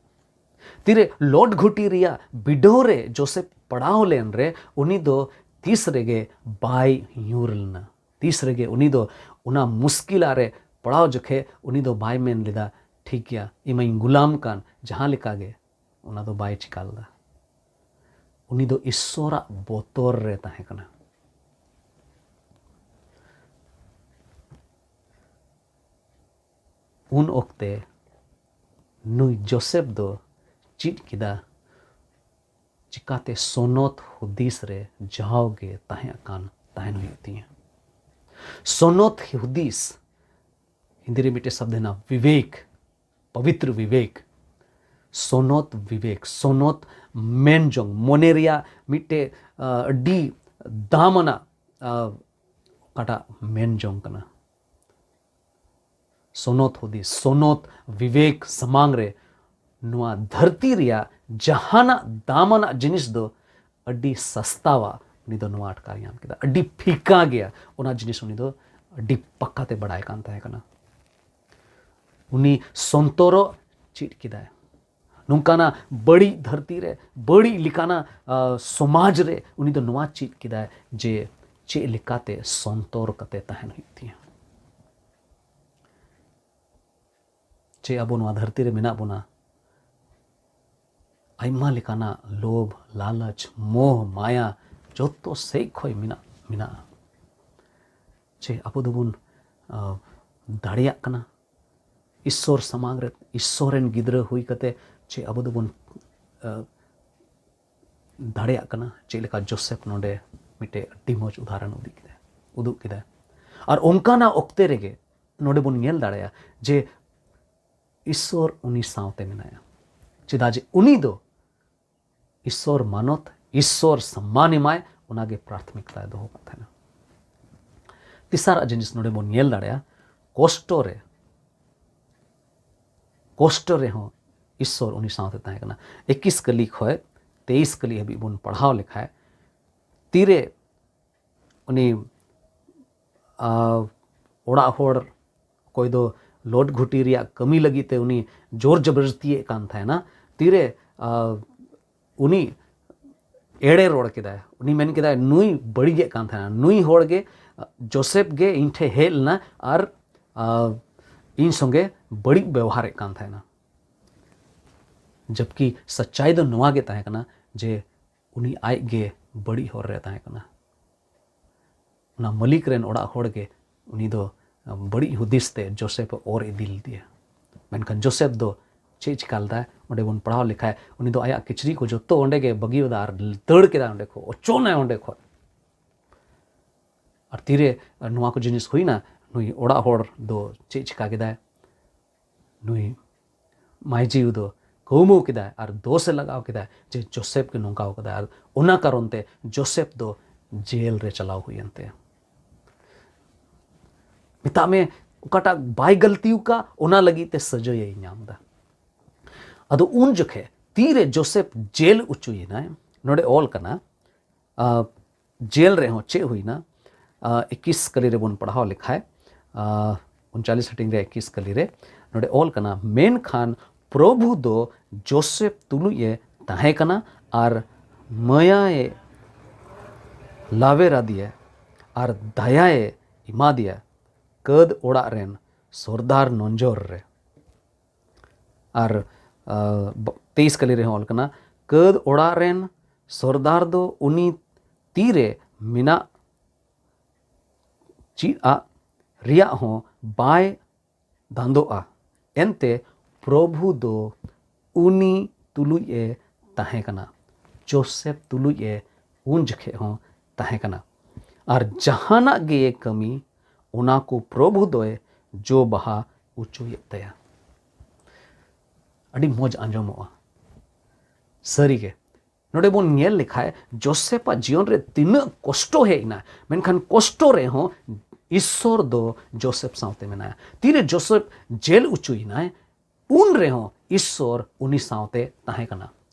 ᱛᱤᱨᱮ ᱞᱚᱴ ᱜᱷᱩᱴᱤ ᱨᱮᱭᱟᱜ ᱵᱤᱰᱟᱹᱣ ᱨᱮ ᱡᱳᱥᱮᱯ ᱯᱟᱲᱟᱣ ᱞᱮᱱ ᱨᱮ, ᱩᱱᱤ ᱫᱚ ᱛᱤᱥ ᱨᱮᱜᱮ ᱵᱟᱭ ᱧᱩᱨ ᱞᱮᱱᱟ᱾ ᱛᱤᱥ ᱨᱮᱜᱮ ᱩᱱᱤ ᱫᱚ ᱚᱱᱟ ᱢᱩᱥᱠᱤᱞᱟ ᱨᱮ ᱯᱟᱲᱟᱣ ᱡᱚᱠᱷᱮᱡ ᱩᱱᱤ ᱫᱚ ᱵᱟᱭ ᱢᱮᱱ ᱞᱮᱫᱟ, "ᱴᱷᱤᱠ ᱜᱮᱭᱟ, ᱤᱧ ᱢᱟᱧ ᱜᱩᱞᱟᱢ ᱠᱟᱱ", ᱡᱟᱦᱟᱸ ᱞᱮᱠᱟ ᱜᱮ᱾ ᱚᱱᱟ ᱫᱚ ᱵᱟᱭ ᱪᱤᱠᱟ ᱞᱮᱫᱟ᱾ ᱩᱱᱤ ᱫᱚ ᱤᱥᱥᱚᱨᱟᱜ ᱵᱚᱛᱚᱨ ᱨᱮ ᱛᱟᱦᱮᱸ ᱠᱟᱱᱟ᱾ ᱩᱱ ᱚᱠᱛᱮ ᱱᱩᱭ ᱡᱳᱥᱮᱯ ᱫᱚ ᱪᱮᱫ ᱠᱮᱫᱟ, ᱪᱤᱠᱟᱛᱮ ᱥᱚᱱᱚᱛ ᱦᱩᱫᱤᱥ ᱨᱮ ᱡᱟᱣᱜᱮ ᱛᱟᱦᱮᱸ ᱟᱠᱟᱱ ᱛᱟᱦᱮᱱ ᱦᱩᱭᱩᱜ ᱛᱤᱧᱟᱹ᱾ ᱥᱚᱱᱚᱛ ᱦᱩᱫᱤᱥ, ᱦᱤᱱᱫᱤ ᱨᱮ ᱢᱤᱫᱴᱮᱡ ᱥᱚᱵᱫ ᱦᱮᱱᱟᱜᱼᱟ ᱵᱤᱵᱮᱠ, ᱯᱚᱵᱤᱛᱨ ᱵᱤᱵᱮᱠ, ᱥᱚᱱᱚᱛ ᱵᱤᱵᱮᱠ, ᱥᱚᱱᱚᱛ ᱢᱮᱱ ᱡᱚᱝ, ᱢᱚᱱᱮ ᱨᱮᱭᱟᱜ ᱢᱤᱫᱴᱮᱡ ᱟᱹᱰᱤ ᱫᱟᱢ ᱟᱱᱟᱜ ᱚᱠᱟᱴᱟᱜ ᱢᱮᱱ ᱡᱚᱝ ᱠᱟᱱᱟ᱾ ᱥᱚᱱᱚᱛ ᱦᱩᱫᱤᱥ, ᱥᱚᱱᱚᱛ ᱵᱤᱵᱮᱠ ᱥᱟᱢᱟᱝ ᱨᱮ ᱱᱚᱣᱟ ᱫᱷᱟᱹᱨᱛᱤ ᱨᱮᱭᱟᱜ ᱡᱟᱦᱟᱱᱟᱜ ᱫᱟᱢ ᱟᱱᱟᱜ ᱡᱤᱱᱤᱥ ᱫᱚ ᱟᱹᱰᱤ ᱥᱟᱥᱛᱟᱣᱟ᱾ ᱩᱱᱤ ᱫᱚ ᱱᱚᱣᱟ ᱟᱴᱠᱟᱨ ᱧᱟᱢ ᱠᱮᱫᱟ, ᱟᱹᱰᱤ ᱯᱷᱤᱠᱟ ᱜᱮᱭᱟ, ᱚᱱᱟ ᱡᱤᱱᱤᱥ ᱩᱱᱤ ᱫᱚ ᱟᱹᱰᱤ ᱯᱟᱠᱟᱛᱮ ᱵᱟᱲᱟᱭ ᱠᱟᱱ ᱛᱟᱦᱮᱸ ᱠᱟᱱᱟ᱾ ᱩᱱᱤ ᱥᱚᱱᱛᱚᱨᱚᱜ ᱪᱮᱫ ᱠᱮᱫᱟᱭ᱾ ᱱᱚᱝᱠᱟᱱᱟᱜ ᱵᱟᱹᱲᱤᱡ ᱫᱷᱟᱹᱨᱛᱤ ᱨᱮ, ᱵᱟᱹᱲᱤᱡ ᱞᱮᱠᱟᱱᱟᱜ ᱥᱚᱢᱟᱡᱽ ᱨᱮ ᱩᱱᱤ ᱫᱚ ᱱᱚᱣᱟ ᱪᱮᱫ ᱠᱮᱫᱟᱭ ᱡᱮ ᱪᱮᱫ ᱞᱮᱠᱟᱛᱮ ᱥᱚᱱᱛᱚᱨ ᱠᱟᱛᱮ ᱛᱟᱦᱮᱱ ᱦᱩᱭᱩᱜ ᱛᱤᱧᱟᱹ᱾ ᱪᱮ ᱟᱵᱚ ᱱᱚᱣᱟ ᱫᱷᱟᱹᱨᱛᱤ ᱨᱮ ᱢᱮᱱᱟᱜ ᱵᱚᱱᱟ, ᱟᱭᱢᱟ ᱞᱮᱠᱟᱱᱟᱜ ᱞᱳᱵᱷ, ᱞᱟᱞᱚᱪ, ᱢᱳᱦ, ᱢᱟᱭᱟ ᱡᱚᱛᱚ ᱥᱮᱫ ᱠᱷᱚᱱ ᱢᱮᱱᱟᱜ ᱢᱮᱱᱟᱜᱼᱟ᱾ ᱪᱮ ᱟᱵᱚ ᱫᱚᱵᱚᱱ ᱫᱟᱲᱮᱭᱟᱜ ᱠᱟᱱᱟ ᱤᱥᱥᱚᱨ ᱥᱟᱢᱟᱝ ᱨᱮ, ᱤᱥᱥᱚᱨ ᱨᱮᱱ ᱜᱤᱫᱽᱨᱟᱹ ᱦᱩᱭ ᱠᱟᱛᱮ ᱪᱮ ᱟᱵᱚ ᱫᱚᱵᱚᱱ ᱫᱟᱲᱮᱭᱟᱜ ᱠᱟᱱᱟ? ᱪᱮᱫ ᱞᱮᱠᱟ ᱡᱳᱥᱮᱯ ᱱᱚᱰᱮ ᱢᱤᱫᱴᱮᱡ ᱟᱹᱰᱤ ᱢᱚᱡᱽ ᱩᱫᱟᱦᱚᱨᱚᱱ ᱩᱫᱩᱜ ᱠᱮᱫᱟᱭ, ᱩᱫᱩᱜ ᱠᱮᱫᱟᱭ᱾ ᱟᱨ ᱚᱱᱠᱟᱱᱟᱜ ᱚᱠᱛᱮ ᱨᱮᱜᱮ ᱱᱚᱰᱮ ᱵᱚᱱ ᱧᱮᱞ ᱫᱟᱲᱮᱭᱟᱜᱼᱟ ᱡᱮ ᱤᱥᱥᱚᱨ ᱩᱱᱤ ᱥᱟᱶᱛᱮ ᱢᱮᱱᱟᱭᱟ᱾ ᱪᱮᱫᱟᱜ ᱡᱮ ᱩᱱᱤ ᱫᱚ ᱤᱥᱥᱚᱨ ᱢᱟᱱᱚᱛ, ᱤᱥᱥᱚᱨ ᱥᱚᱢᱢᱟᱱ ᱮᱢᱟᱭ, ᱚᱱᱟᱜᱮ ᱯᱨᱟᱛᱷᱢᱤᱠᱛᱟᱭ ᱫᱚᱦᱚ ᱠᱟᱜ ᱛᱟᱦᱮᱱᱟ᱾ ᱛᱮᱥᱟᱨᱟᱜ ᱡᱤᱱᱤᱥ ᱱᱚᱰᱮ ᱵᱚᱱ ᱧᱮᱞ ᱫᱟᱲᱮᱭᱟᱜᱼᱟ, ᱠᱚᱥᱴᱚ ᱨᱮ, ᱠᱚᱥᱴᱚ ᱨᱮᱦᱚᱸ ᱤᱥᱥᱚᱨ ᱩᱱᱤ ᱥᱟᱶᱛᱮ ᱛᱟᱦᱮᱸ ᱠᱟᱱᱟ᱾ ᱮᱠᱤᱥ ᱠᱟᱹᱞᱤ ᱠᱷᱚᱱ ᱛᱮᱭᱤᱥ ᱠᱟᱹᱞᱤ ᱦᱟᱹᱵᱤᱡ ᱵᱚᱱ ᱯᱟᱲᱦᱟᱣ ᱞᱮᱠᱷᱟᱡ, ᱛᱤᱨᱮ ᱩᱱᱤ ᱚᱲᱟᱜ ᱦᱚᱲ ᱚᱠᱚᱭ ᱫᱚ ᱞᱚᱴ ᱜᱷᱩᱴᱤ ᱨᱮᱭᱟᱜ ᱠᱟᱹᱢᱤ ᱞᱟᱹᱜᱤᱫ ᱛᱮ ᱩᱱᱤ ᱡᱳᱨ ᱡᱚᱵᱚᱨᱫᱚᱥᱛᱤᱭᱮᱫ ᱠᱟᱱ ᱛᱟᱦᱮᱱᱟ, ᱛᱤᱨᱮ ᱩᱱᱤ ᱮᱲᱮ ᱨᱚᱲ ᱠᱮᱫᱟᱭ, ᱩᱱᱤ ᱢᱮᱱ ᱠᱮᱫᱟᱭ, ᱱᱩᱭ ᱵᱟᱹᱲᱤᱡᱮᱫ ᱠᱟᱱ ᱛᱟᱦᱮᱱᱟ, ᱱᱩᱭ ᱦᱚᱲ ᱜᱮ, ᱡᱳᱥᱮᱯ ᱜᱮ ᱤᱧ ᱴᱷᱮᱱ ᱦᱮᱡ ᱞᱮᱱᱟ ᱟᱨ ᱤᱧ ᱥᱚᱸᱜᱮ ᱵᱟᱹᱲᱤᱡ ᱵᱮᱣᱦᱟᱨᱮᱫ ᱠᱟᱱ ᱛᱟᱦᱮᱱᱟ᱾ ᱡᱚᱵᱠᱤ ᱥᱟᱪᱟᱭ ᱫᱚ ᱱᱚᱣᱟ ᱜᱮ ᱛᱟᱦᱮᱸ ᱠᱟᱱᱟ ᱡᱮ ᱩᱱᱤ ᱟᱡ ᱜᱮ ᱵᱟᱹᱲᱤᱡ ᱦᱚᱨ ᱨᱮ ᱛᱟᱦᱮᱸ ᱠᱟᱱᱟ᱾ ᱚᱱᱟ ᱢᱟᱹᱞᱤᱠ ᱨᱮᱱ ᱚᱲᱟᱜ ᱦᱚᱲ ᱜᱮ ᱩᱱᱤ ᱫᱚ ᱵᱟᱹᱲᱤᱡ ᱦᱩᱫᱤᱥ ᱛᱮ ᱡᱳᱥᱮᱯ ᱮ ᱚᱨ ᱤᱫᱤ ᱞᱮᱫᱮᱭᱟ᱾ ᱢᱮᱱᱠᱷᱟᱱ ᱡᱳᱥᱮᱯ ᱫᱚ ᱪᱮᱫ ᱪᱤᱠᱟ ᱞᱮᱫᱟᱭ? ᱚᱸᱰᱮ ᱵᱚᱱ ᱯᱟᱲᱦᱟᱣ ᱞᱮᱠᱷᱟᱡ, ᱩᱱᱤ ᱫᱚ ᱟᱭᱟᱜ ᱠᱤᱪᱨᱤᱡ ᱠᱚ ᱡᱚᱛᱚ ᱚᱸᱰᱮ ᱜᱮ ᱵᱟᱹᱜᱤᱭᱟᱫᱟ ᱟᱨ ᱫᱟᱹᱲ ᱠᱮᱫᱟᱭ ᱚᱸᱰᱮ ᱠᱷᱚᱱ, ᱚᱪᱚᱜ ᱮᱱᱟᱭ ᱚᱸᱰᱮ ᱠᱷᱚᱱ᱾ ᱟᱨ ᱛᱤᱨᱮ ᱱᱚᱣᱟ ᱠᱚ ᱡᱤᱱᱤᱥ ᱦᱩᱭᱱᱟ, ᱱᱩᱭ ᱚᱲᱟᱜ ᱦᱚᱲ ᱫᱚ ᱪᱮᱫ ᱪᱤᱠᱟ ᱠᱮᱫᱟᱭ? ᱱᱩᱭ ᱢᱟᱹᱭᱡᱤᱭᱩ ᱫᱚ ᱠᱟᱹᱣᱢᱟᱹᱣ ᱠᱮᱫᱟᱭ ᱟᱨ ᱫᱳᱥ ᱮ ᱞᱟᱜᱟᱣ ᱠᱮᱫᱟᱭ ᱡᱮ ᱡᱳᱥᱮᱯ ᱜᱮ ᱱᱚᱝᱠᱟ ᱠᱟᱫᱟᱭ, ᱟᱨ ᱚᱱᱟ ᱠᱟᱨᱚᱱ ᱛᱮ ᱡᱳᱥᱮᱯ ᱫᱚ ᱡᱮᱞ ᱨᱮ ᱪᱟᱞᱟᱣ ᱦᱩᱭᱮᱱ ᱛᱟᱭᱟ᱾ ᱢᱮᱛᱟᱜ ᱢᱮ, ᱚᱠᱟᱴᱟᱜ ᱵᱟᱭ ᱜᱟᱹᱞᱛᱤ ᱟᱠᱟᱫ, ᱚᱱᱟ ᱞᱟᱹᱜᱤᱫ ᱛᱮ ᱥᱟᱹᱡᱟᱹᱭᱮ ᱧᱟᱢ ᱮᱫᱟ᱾ ᱟᱫᱚ ᱩᱱ ᱡᱚᱠᱷᱮ ᱛᱤᱨᱮ ᱡᱳᱥᱮᱯ ᱡᱮᱞ ᱚᱪᱚᱭᱮᱱᱟᱭ, ᱱᱚᱰᱮ ᱚᱞ ᱠᱟᱱᱟ, ᱟᱨ ᱡᱮᱞ ᱨᱮᱦᱚᱸ ᱪᱮᱫ ᱦᱩᱭᱱᱟ? ᱟᱨ ᱮᱠᱤᱥ ᱠᱟᱹᱞᱤ ᱨᱮᱵᱚᱱ ᱯᱟᱲᱦᱟᱣ ᱞᱮᱠᱷᱟᱡ, ᱟᱨ ᱩᱱᱪᱟᱞᱤᱥ ᱦᱟᱹᱴᱤᱧ ᱨᱮ ᱮᱠᱤᱥ ᱠᱟᱹᱞᱤ ᱨᱮ ᱱᱚᱰᱮ ᱚᱞ ᱠᱟᱱᱟ, ᱢᱮᱱᱠᱷᱟᱱ ᱯᱨᱚᱵᱷᱩ ᱫᱚ ᱡᱳᱥᱮᱯ ᱛᱩᱞᱩᱡ ᱮ ᱛᱟᱦᱮᱸ ᱠᱟᱱᱟ ᱟᱨ ᱢᱟᱭᱟᱭ ᱞᱟᱣᱮᱨ ᱟᱫᱮᱭᱟ ᱟᱨ ᱫᱟᱭᱟᱭ ᱮᱢᱟᱫᱮᱭᱟ ᱠᱟᱹᱫ ᱚᱲᱟᱜ ᱨᱮᱱ ᱥᱚᱨᱫᱟᱨ ᱱᱚᱡᱚᱨ ᱨᱮ᱾ ᱟᱨ ᱛᱮᱭᱤᱥ ᱠᱟᱹᱞᱤ ᱨᱮᱦᱚᱸ ᱚᱞ ᱠᱟᱱᱟ, ᱠᱟᱹᱫ ᱚᱲᱟᱜ ᱨᱮᱱ ᱥᱚᱨᱫᱟᱨ ᱫᱚ ᱩᱱᱤ ᱛᱤᱨᱮ ᱢᱮᱱᱟᱜ ᱪᱮᱫ ᱟᱜ ᱨᱮᱭᱟᱜ ᱦᱚᱸ ᱵᱟᱭ ᱫᱟᱸᱫᱚᱜᱼᱟ᱾ ᱮᱱᱛᱮ ᱯᱨᱚᱵᱷᱩ ᱫᱚ ᱩᱱᱤ ᱛᱩᱞᱩᱡ ᱮ ᱛᱟᱦᱮᱸ ᱠᱟᱱᱟ, ᱡᱳᱥᱮᱯ ᱛᱩᱞᱩᱡ ᱮ ᱩᱱ ᱡᱚᱠᱷᱮᱡ ᱦᱚᱸ ᱛᱟᱦᱮᱸ ᱠᱟᱱᱟ᱾ ᱟᱨ ᱡᱟᱦᱟᱱᱟᱜ ᱜᱮ ᱠᱟᱹᱢᱤ, ᱚᱱᱟ ᱠᱚ ᱯᱨᱚᱵᱷᱩ ᱫᱚᱭ ᱡᱚ ᱵᱟᱦᱟ ᱚᱪᱚᱭᱮᱫ ᱛᱟᱭᱟ᱾ ᱟᱹᱰᱤ ᱢᱚᱡᱽ ᱟᱸᱡᱚᱢᱚᱜᱼᱟ ᱥᱟᱹᱨᱤᱜᱮ᱾ ᱱᱚᱰᱮ ᱵᱚᱱ ᱧᱮᱞ ᱞᱮᱠᱷᱟᱡ ᱡᱳᱥᱮᱯᱟᱜ ᱡᱤᱭᱚᱱ ᱨᱮ ᱛᱤᱱᱟᱹᱜ ᱠᱚᱥᱴᱚ ᱦᱮᱡ ᱮᱱᱟ, ᱢᱮᱱᱠᱷᱟᱱ ᱠᱚᱥᱴᱚ ᱨᱮᱦᱚᱸ ᱤᱥᱥᱚᱨ ᱫᱚ ᱡᱳᱥᱮᱯ ᱥᱟᱶᱛᱮ ᱢᱮᱱᱟᱭᱟ᱾ ᱛᱤᱨᱮ ᱡᱳᱥᱮᱯ ᱡᱮᱞ ᱚᱪᱚᱭᱮᱱᱟᱭ, ᱩᱱ ᱨᱮᱦᱚᱸ ᱤᱥᱥᱚᱨ ᱩᱱᱤ ᱥᱟᱶᱛᱮ ᱛᱟᱦᱮᱸ ᱠᱟᱱᱟ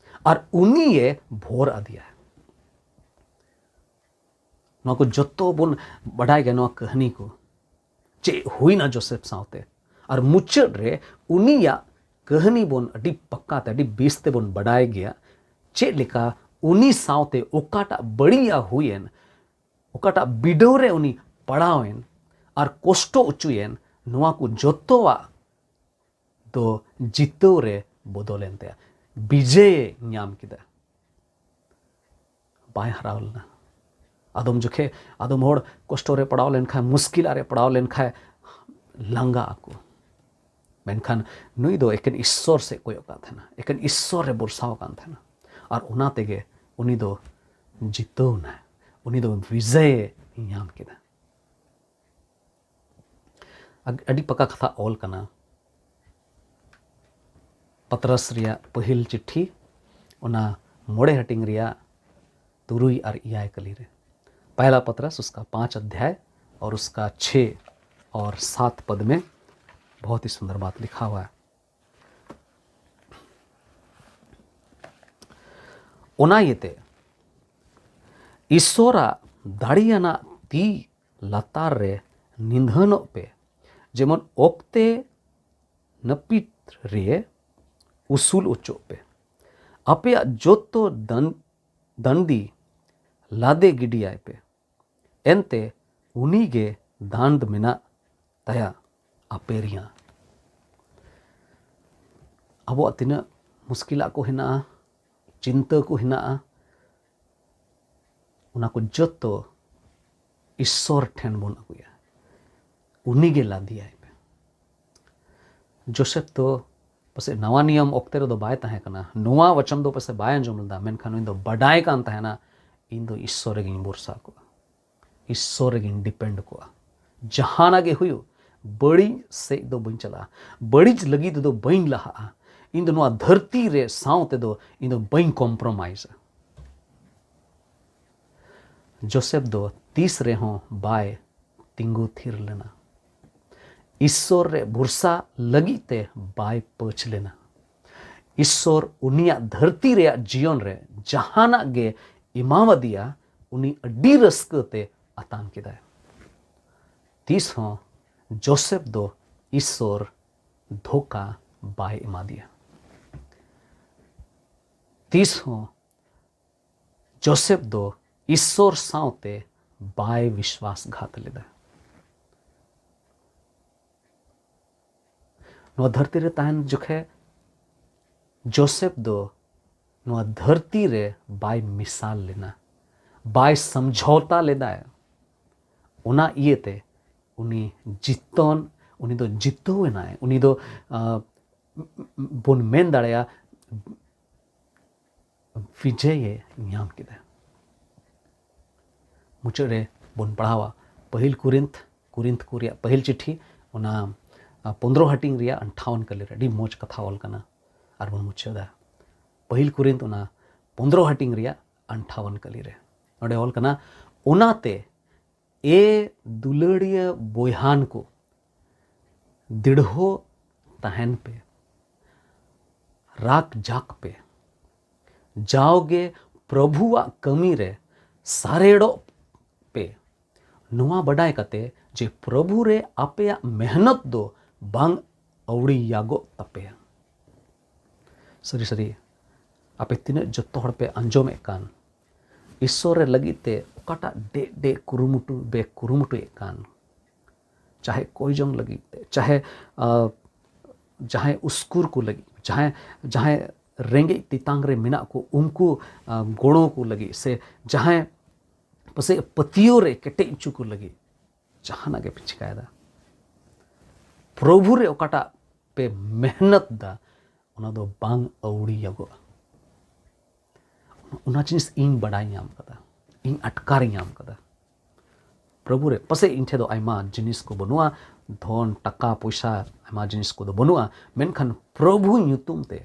ᱟᱨ ᱩᱱᱤᱭᱮ ᱵᱷᱳᱨ ᱟᱫᱮᱭᱟ᱾ ᱱᱚᱣᱟ ᱠᱚ ᱡᱚᱛᱚ ᱵᱚᱱ ᱵᱟᱰᱟᱭ ᱜᱮᱭᱟ, ᱱᱚᱣᱟ ᱠᱟᱹᱦᱱᱤ ᱠᱚ ᱪᱮᱫ ᱦᱩᱭᱱᱟ ᱡᱳᱥᱮᱯ ᱥᱟᱶᱛᱮ᱾ ᱟᱨ ᱢᱩᱪᱟᱹᱫ ᱨᱮ ᱩᱱᱤᱭᱟᱜ ᱠᱟᱹᱦᱱᱤ ᱵᱚᱱ ᱟᱹᱰᱤ ᱯᱟᱠᱟ ᱛᱮ, ᱟᱹᱰᱤ ᱵᱮᱥ ᱛᱮᱵᱚᱱ ᱵᱟᱰᱟᱭ ᱜᱮᱭᱟ, ᱪᱮᱫ ᱞᱮᱠᱟ ᱩᱱᱤ ᱥᱟᱶᱛᱮ ᱚᱠᱟᱴᱟᱜ ᱵᱟᱹᱲᱤᱡᱟᱜ ᱦᱩᱭᱮᱱ, ᱚᱠᱟᱴᱟᱜ ᱵᱤᱰᱟᱹᱣ ᱨᱮ ᱩᱱᱤ ᱯᱟᱲᱟᱣᱮᱱ ᱟᱨ ᱠᱚᱥᱴᱚ ᱚᱪᱚᱭᱮᱱ, ᱱᱚᱣᱟ ᱠᱚ ᱡᱚᱛᱚᱣᱟᱜ ᱫᱚ ᱡᱤᱛᱟᱹᱣ ᱨᱮ ᱵᱚᱫᱚᱞᱮᱱ ᱛᱟᱭᱟ, ᱵᱤᱡᱚᱭᱮ ᱧᱟᱢ ᱠᱮᱫᱟ᱾ ᱵᱟᱭ ᱦᱟᱨᱟᱣ ᱞᱮᱱᱟ᱾ ᱟᱫᱚᱢ ᱡᱚᱠᱷᱮ ᱟᱫᱚᱢ ᱦᱚᱲ ᱠᱚᱥᱴᱚ ᱨᱮ ᱯᱟᱲᱟᱣ ᱞᱮᱱᱠᱷᱟᱱ, ᱢᱩᱥᱠᱤᱞ ᱨᱮ ᱯᱟᱲᱟᱣ ᱞᱮᱱᱠᱷᱟᱱ ᱞᱟᱸᱜᱟ ᱟᱠᱚ᱾ ᱢᱮᱱᱠᱷᱟᱱ ᱱᱩᱭ ᱫᱚ ᱮᱠᱮᱱ ᱤᱥᱥᱚᱨ ᱥᱮᱫ ᱠᱚᱭᱚᱜ ᱠᱟᱱ ᱛᱟᱦᱮᱱᱟ, ᱮᱠᱮᱱ ᱤᱥᱥᱚᱨ ᱨᱮ ᱵᱷᱚᱨᱥᱟᱣ ᱠᱟᱱ ᱛᱟᱦᱮᱱᱟ᱾ ᱟᱨ ᱚᱱᱟ ᱛᱮᱜᱮ ᱩᱱᱤ ᱫᱚ ᱡᱤᱛᱟᱹᱣ ᱮᱱᱟᱭ, ᱩᱱᱤ ᱫᱚ ᱵᱤᱡᱚᱭᱮ ᱧᱟᱢ ᱠᱮᱫᱟ᱾ ᱟᱹᱰᱤ ᱯᱟᱠᱟ ᱠᱟᱛᱷᱟ ᱚᱞ ᱠᱟᱱᱟ ᱯᱟᱛᱨᱟᱥ ᱨᱮᱭᱟᱜ ᱯᱟᱹᱦᱤᱞ ᱪᱤᱴᱷᱤ, ᱚᱱᱟ ᱢᱚᱬᱮ ᱦᱟᱹᱴᱤᱧ ᱨᱮᱭᱟᱜ ᱛᱩᱨᱩᱭ ᱟᱨ ᱮᱭᱟᱭ ᱠᱟᱹᱞᱤ ᱨᱮ᱾ ᱯᱟᱭᱞᱟ ᱯᱟᱛᱨᱟᱥ, ᱩᱥᱠᱟ ᱯᱟᱸᱪ ᱟᱫᱷᱭᱟᱭ ᱚᱨ ᱩᱥᱠᱟ ᱪᱷᱮ ᱚᱨ ᱥᱟᱛ ᱯᱚᱫ ᱢᱮ ᱵᱚᱦᱩᱛ ᱦᱤ ᱥᱩᱱᱫᱚᱨ ᱵᱟᱛ ᱞᱤᱠᱷᱟ ᱦᱩᱣᱟ ᱦᱟᱭ᱾ ᱚᱱᱟ ᱤᱭᱟᱹᱛᱮ ᱤᱥᱥᱚᱨᱟᱜ ᱫᱟᱲᱮᱭᱟᱱᱟᱜ ᱛᱤ ᱞᱟᱛᱟᱨ ᱨᱮ ᱱᱤᱫᱷᱟᱹᱱᱚᱜ ᱯᱮ, ᱡᱮᱢᱚᱱ ᱚᱠᱛᱮ ᱱᱟᱹᱯᱤᱛ ᱨᱮ ᱩᱥᱩᱞ ᱚᱪᱚᱜ ᱯᱮ᱾ ᱟᱯᱮᱭᱟᱜ ᱡᱚᱛᱚ ᱫᱟᱱ-, ᱫᱟᱹᱱᱰᱤ ᱞᱟᱫᱮ ᱜᱤᱰᱤᱭᱟᱭ ᱯᱮ, ᱮᱱᱛᱮ ᱩᱱᱤ ᱜᱮ ᱫᱟᱱᱰ ᱢᱮᱱᱟᱜ ᱛᱟᱭᱟ ᱟᱯᱮ ᱨᱮᱭᱟᱜ᱾ ᱟᱵᱚᱣᱟᱜ ᱛᱤᱱᱟᱹᱜ ᱢᱩᱥᱠᱤᱞᱟᱜ ᱠᱚ ᱦᱮᱱᱟᱜᱼᱟ, ᱪᱤᱱᱛᱟᱹ ᱠᱚ ᱦᱮᱱᱟᱜᱼᱟ, ᱚᱱᱟ ᱠᱚ ᱡᱚᱛᱚ ᱤᱥᱥᱚᱨ ᱴᱷᱮᱱ ᱵᱚᱱ ᱟᱹᱜᱩᱭᱟ, ᱩᱱᱤ ᱜᱮ ᱞᱟᱫᱮᱭᱟᱭ ᱯᱮ᱾ ᱡᱳᱥᱮᱯ ᱫᱚ ᱯᱟᱥᱮᱡ ᱱᱟᱣᱟ ᱱᱤᱭᱚᱢ ᱚᱠᱛᱮ ᱨᱮᱫᱚ ᱵᱟᱭ ᱛᱟᱦᱮᱸ ᱠᱟᱱᱟ, ᱱᱚᱣᱟ ᱣᱟᱪᱚᱱ ᱫᱚ ᱯᱟᱥᱮᱡ ᱵᱟᱭ ᱟᱸᱡᱚᱢ ᱞᱮᱫᱟ, ᱢᱮᱱᱠᱷᱟᱱ ᱩᱱᱤ ᱫᱚ ᱵᱟᱰᱟᱭ ᱠᱟᱱ ᱛᱟᱦᱮᱱᱟ, ᱤᱧ ᱫᱚ ᱤᱥᱥᱚᱨ ᱨᱮᱜᱮᱧ ᱵᱷᱚᱨᱥᱟ ᱠᱚᱜᱼᱟ, ᱤᱥᱥᱚᱨ ᱨᱮᱜᱮᱧ ᱰᱤᱯᱮᱱᱰ ᱠᱚᱜᱼᱟ᱾ ᱡᱟᱦᱟᱱᱟᱜ ᱜᱮ ᱦᱩᱭᱩᱜ, ᱵᱟᱹᱲᱤᱡ ᱥᱮᱫ ᱫᱚ ᱵᱟᱹᱧ ᱪᱟᱞᱟᱜᱼᱟ, ᱵᱟᱹᱲᱤᱡ ᱞᱟᱹᱜᱤᱫ ᱛᱮᱫᱚ ᱵᱟᱹᱧ ᱞᱟᱦᱟᱜᱼᱟ, ᱤᱧ ᱫᱚ ᱱᱚᱣᱟ ᱫᱷᱟᱹᱨᱛᱤ ᱨᱮ ᱥᱟᱶ ᱛᱮᱫᱚ ᱤᱧ ᱫᱚ ᱵᱟᱹᱧ ᱠᱚᱢᱯᱨᱳᱢᱟᱭᱤᱡᱟ᱾ ᱡᱳᱥᱮᱯ ᱫᱚ ᱛᱤᱥ ᱨᱮᱦᱚᱸ ᱵᱟᱭ ᱛᱤᱸᱜᱩ ᱛᱷᱤᱨ ᱞᱮᱱᱟ᱾ ᱤᱥᱥᱚᱨ ᱨᱮ ᱵᱷᱚᱨᱥᱟ ᱞᱟᱹᱜᱤᱫ ᱛᱮ ᱵᱟᱭ ᱯᱟᱹᱪ ᱞᱮᱱᱟ᱾ ᱤᱥᱥᱚᱨ ᱩᱱᱤᱭᱟᱜ ᱫᱷᱟᱹᱨᱛᱤ ᱨᱮᱭᱟᱜ ᱡᱤᱭᱚᱱ ᱨᱮ ᱡᱟᱦᱟᱱᱟᱜ ᱜᱮ ᱮᱢᱟᱣᱟᱫᱮᱭᱟ, ᱩᱱᱤ ᱟᱹᱰᱤ ᱨᱟᱹᱥᱠᱟᱹ ᱛᱮ ᱟᱛᱟᱝ ᱠᱮᱫᱟᱭ᱾ ᱛᱤᱥ ᱦᱚᱸ ᱡᱳᱥᱮᱯ ᱫᱚ ᱤᱥᱥᱚᱨ ᱫᱷᱳᱠᱟ ᱵᱟᱭ ᱮᱢᱟᱫᱮᱭᱟ᱾ ᱛᱤᱥ ᱦᱚᱸ ᱡᱳᱥᱮᱯ ᱫᱚ ᱤᱥᱥᱚᱨ ᱥᱟᱶᱛᱮ ᱵᱟᱭ ᱵᱤᱥᱣᱟᱥᱜᱷᱟᱛ ᱞᱮᱫᱟ᱾ ᱱᱚᱣᱟ ᱫᱷᱟᱹᱨᱛᱤ ᱨᱮ ᱛᱟᱦᱮᱱ ᱡᱚᱠᱷᱮ ᱡᱳᱥᱮᱯ ᱫᱚ ᱱᱚᱣᱟ ᱫᱷᱟᱹᱨᱛᱤ ᱨᱮ ᱵᱟᱭ ᱢᱮᱥᱟᱞ ᱞᱮᱱᱟ, ᱵᱟᱭ ᱥᱚᱢᱡᱷᱚᱛᱟ ᱞᱮᱫᱟᱭ᱾ ᱚᱱᱟ ᱤᱭᱟᱹᱛᱮ ᱩᱱᱤ ᱡᱤᱛᱚᱱ, ᱩᱱᱤ ᱫᱚ ᱡᱤᱛᱟᱹᱣ ᱮᱱᱟᱭ, ᱩᱱᱤ ᱫᱚ ᱟᱸ, ᱵᱚᱱ ᱢᱮᱱ ᱫᱟᱲᱮᱭᱟᱜᱼᱟ ᱵᱤᱡᱚᱭᱮ ᱧᱟᱢ ᱠᱮᱫᱟ᱾ ᱢᱩᱪᱟᱹᱫ ᱨᱮ ᱵᱚᱱ ᱯᱟᱲᱦᱟᱣᱟ ᱯᱟᱹᱦᱤᱞ ᱠᱩᱨᱤᱱᱛᱷ, ᱠᱩᱨᱤᱱᱛᱷ ᱠᱚ ᱨᱮᱭᱟᱜ ᱯᱟᱹᱦᱤᱞ ᱪᱤᱴᱷᱤ, ᱚᱱᱟ ᱟᱸ, ᱯᱚᱱᱫᱽᱨᱚ ᱦᱟᱹᱴᱤᱧ ᱨᱮᱭᱟᱜ ᱟᱴᱷᱟᱣᱟᱱ ᱠᱟᱹᱞᱤ ᱨᱮ᱾ ᱟᱹᱰᱤ ᱢᱚᱡᱽ ᱠᱟᱛᱷᱟ ᱚᱞ ᱠᱟᱱᱟ᱾ ᱟᱨ ᱵᱚᱱ ᱢᱩᱪᱟᱹᱫᱟ ᱯᱟᱹᱦᱤᱞ ᱠᱩᱨᱤᱱᱛᱷ ᱚᱱᱟ ᱯᱚᱱᱫᱽᱨᱚ ᱦᱟᱹᱴᱤᱧ ᱨᱮᱭᱟᱜ ᱟᱴᱷᱟᱣᱟᱱ ᱠᱟᱹᱞᱤ ᱨᱮ᱾ ᱱᱚᱰᱮ ᱚᱞ ᱠᱟᱱᱟ, ᱚᱱᱟᱛᱮ ᱮ ᱫᱩᱞᱟᱹᱲᱤᱭᱟᱹ ᱵᱚᱭᱦᱟᱱ ᱠᱚ, ᱫᱤᱲᱦᱚ ᱛᱟᱦᱮᱱ ᱯᱮ, ᱨᱟᱠ ᱡᱟᱠ ᱯᱮ, ᱡᱟᱣᱜᱮ ᱯᱨᱚᱵᱷᱩᱣᱟᱜ ᱠᱟᱹᱢᱤ ᱨᱮ ᱥᱟᱨᱮᱲᱚᱜ ᱯᱮ, ᱱᱚᱣᱟ ᱵᱟᱰᱟᱭ ᱠᱟᱛᱮ ᱡᱮ ᱯᱨᱚᱵᱷᱩ ᱨᱮ ᱟᱯᱮᱭᱟᱜ ᱢᱮᱦᱱᱚᱛ ᱫᱚ ᱵᱟᱝ ᱟᱹᱣᱲᱤᱭᱟᱜᱚᱜ ᱛᱟᱯᱮᱭᱟ᱾ ᱥᱟᱹᱨᱤ ᱥᱟᱹᱨᱤ, ᱟᱯᱮ ᱛᱤᱱᱟᱹᱜ ᱡᱚᱛᱚ ᱦᱚᱲ ᱯᱮ ᱟᱸᱡᱚᱢᱮᱫ ᱠᱟᱱ, ᱤᱥᱥᱚᱨ ᱨᱮ ᱞᱟᱹᱜᱤᱫ ᱛᱮ ᱚᱠᱟᱴᱟᱜ ᱰᱮᱜ ᱰᱮᱜ ᱠᱩᱨᱩᱢᱩᱴᱩ ᱯᱮ ᱠᱩᱨᱩᱢᱩᱴᱩᱭᱮᱫ ᱠᱟᱱ, ᱪᱟᱦᱮ ᱠᱚᱭ ᱡᱚᱝ ᱞᱟᱹᱜᱤᱫ ᱛᱮ, ᱪᱟᱦᱮ ᱟᱸ, ᱡᱟᱦᱟᱸᱭ ᱩᱥᱠᱩᱨ ᱠᱚ ᱞᱟᱹᱜᱤᱫ, ᱡᱟᱦᱟᱸᱭ ᱡᱟᱦᱟᱸᱭ ᱨᱮᱸᱜᱮᱡ ᱛᱮᱛᱟᱝ ᱨᱮ ᱢᱮᱱᱟᱜ ᱠᱚ ᱩᱱᱠᱩ ᱟᱸ, ᱜᱚᱲᱚ ᱠᱚ ᱞᱟᱹᱜᱤᱫ, ᱥᱮ ᱡᱟᱦᱟᱸᱭ ᱯᱟᱥᱮᱡ ᱯᱟᱹᱛᱭᱟᱹᱣ ᱨᱮ ᱠᱮᱴᱮᱡ ᱦᱚᱪᱚ ᱠᱚ ᱞᱟᱹᱜᱤᱫ ᱡᱟᱦᱟᱱᱟᱜ ᱜᱮ ᱯᱮ ᱪᱤᱠᱟᱭᱮᱫᱟ, ᱯᱨᱚᱵᱷᱩ ᱨᱮ ᱚᱠᱟᱴᱟᱜ ᱯᱮ ᱢᱮᱦᱱᱚᱛ ᱫᱟ, ᱚᱱᱟ ᱫᱚ ᱵᱟᱝ ᱟᱹᱣᱲᱤᱭᱟᱜᱚᱜᱼᱟ᱾ ᱚᱱᱟ ᱡᱤᱱᱤᱥ ᱤᱧ ᱵᱟᱰᱟᱭ ᱧᱟᱢ ᱠᱟᱫᱟ, ᱤᱧ ᱟᱴᱠᱟᱨ ᱧᱟᱢ ᱠᱟᱫᱟ᱾ ᱯᱨᱚᱵᱷᱩ ᱨᱮ ᱯᱟᱥᱮᱡ ᱤᱧ ᱴᱷᱮᱱ ᱫᱚ ᱟᱭᱢᱟ ᱡᱤᱱᱤᱥ ᱠᱚ ᱵᱟᱹᱱᱩᱜᱼᱟ, ᱫᱷᱚᱱ, ᱴᱟᱠᱟ, ᱯᱚᱭᱥᱟ, ᱟᱭᱢᱟ ᱡᱤᱱᱤᱥ ᱠᱚᱫᱚ ᱵᱟᱹᱱᱩᱜᱼᱟ, ᱢᱮᱱᱠᱷᱟᱱ ᱯᱨᱚᱵᱷᱩ ᱧᱩᱛᱩᱢ ᱛᱮ,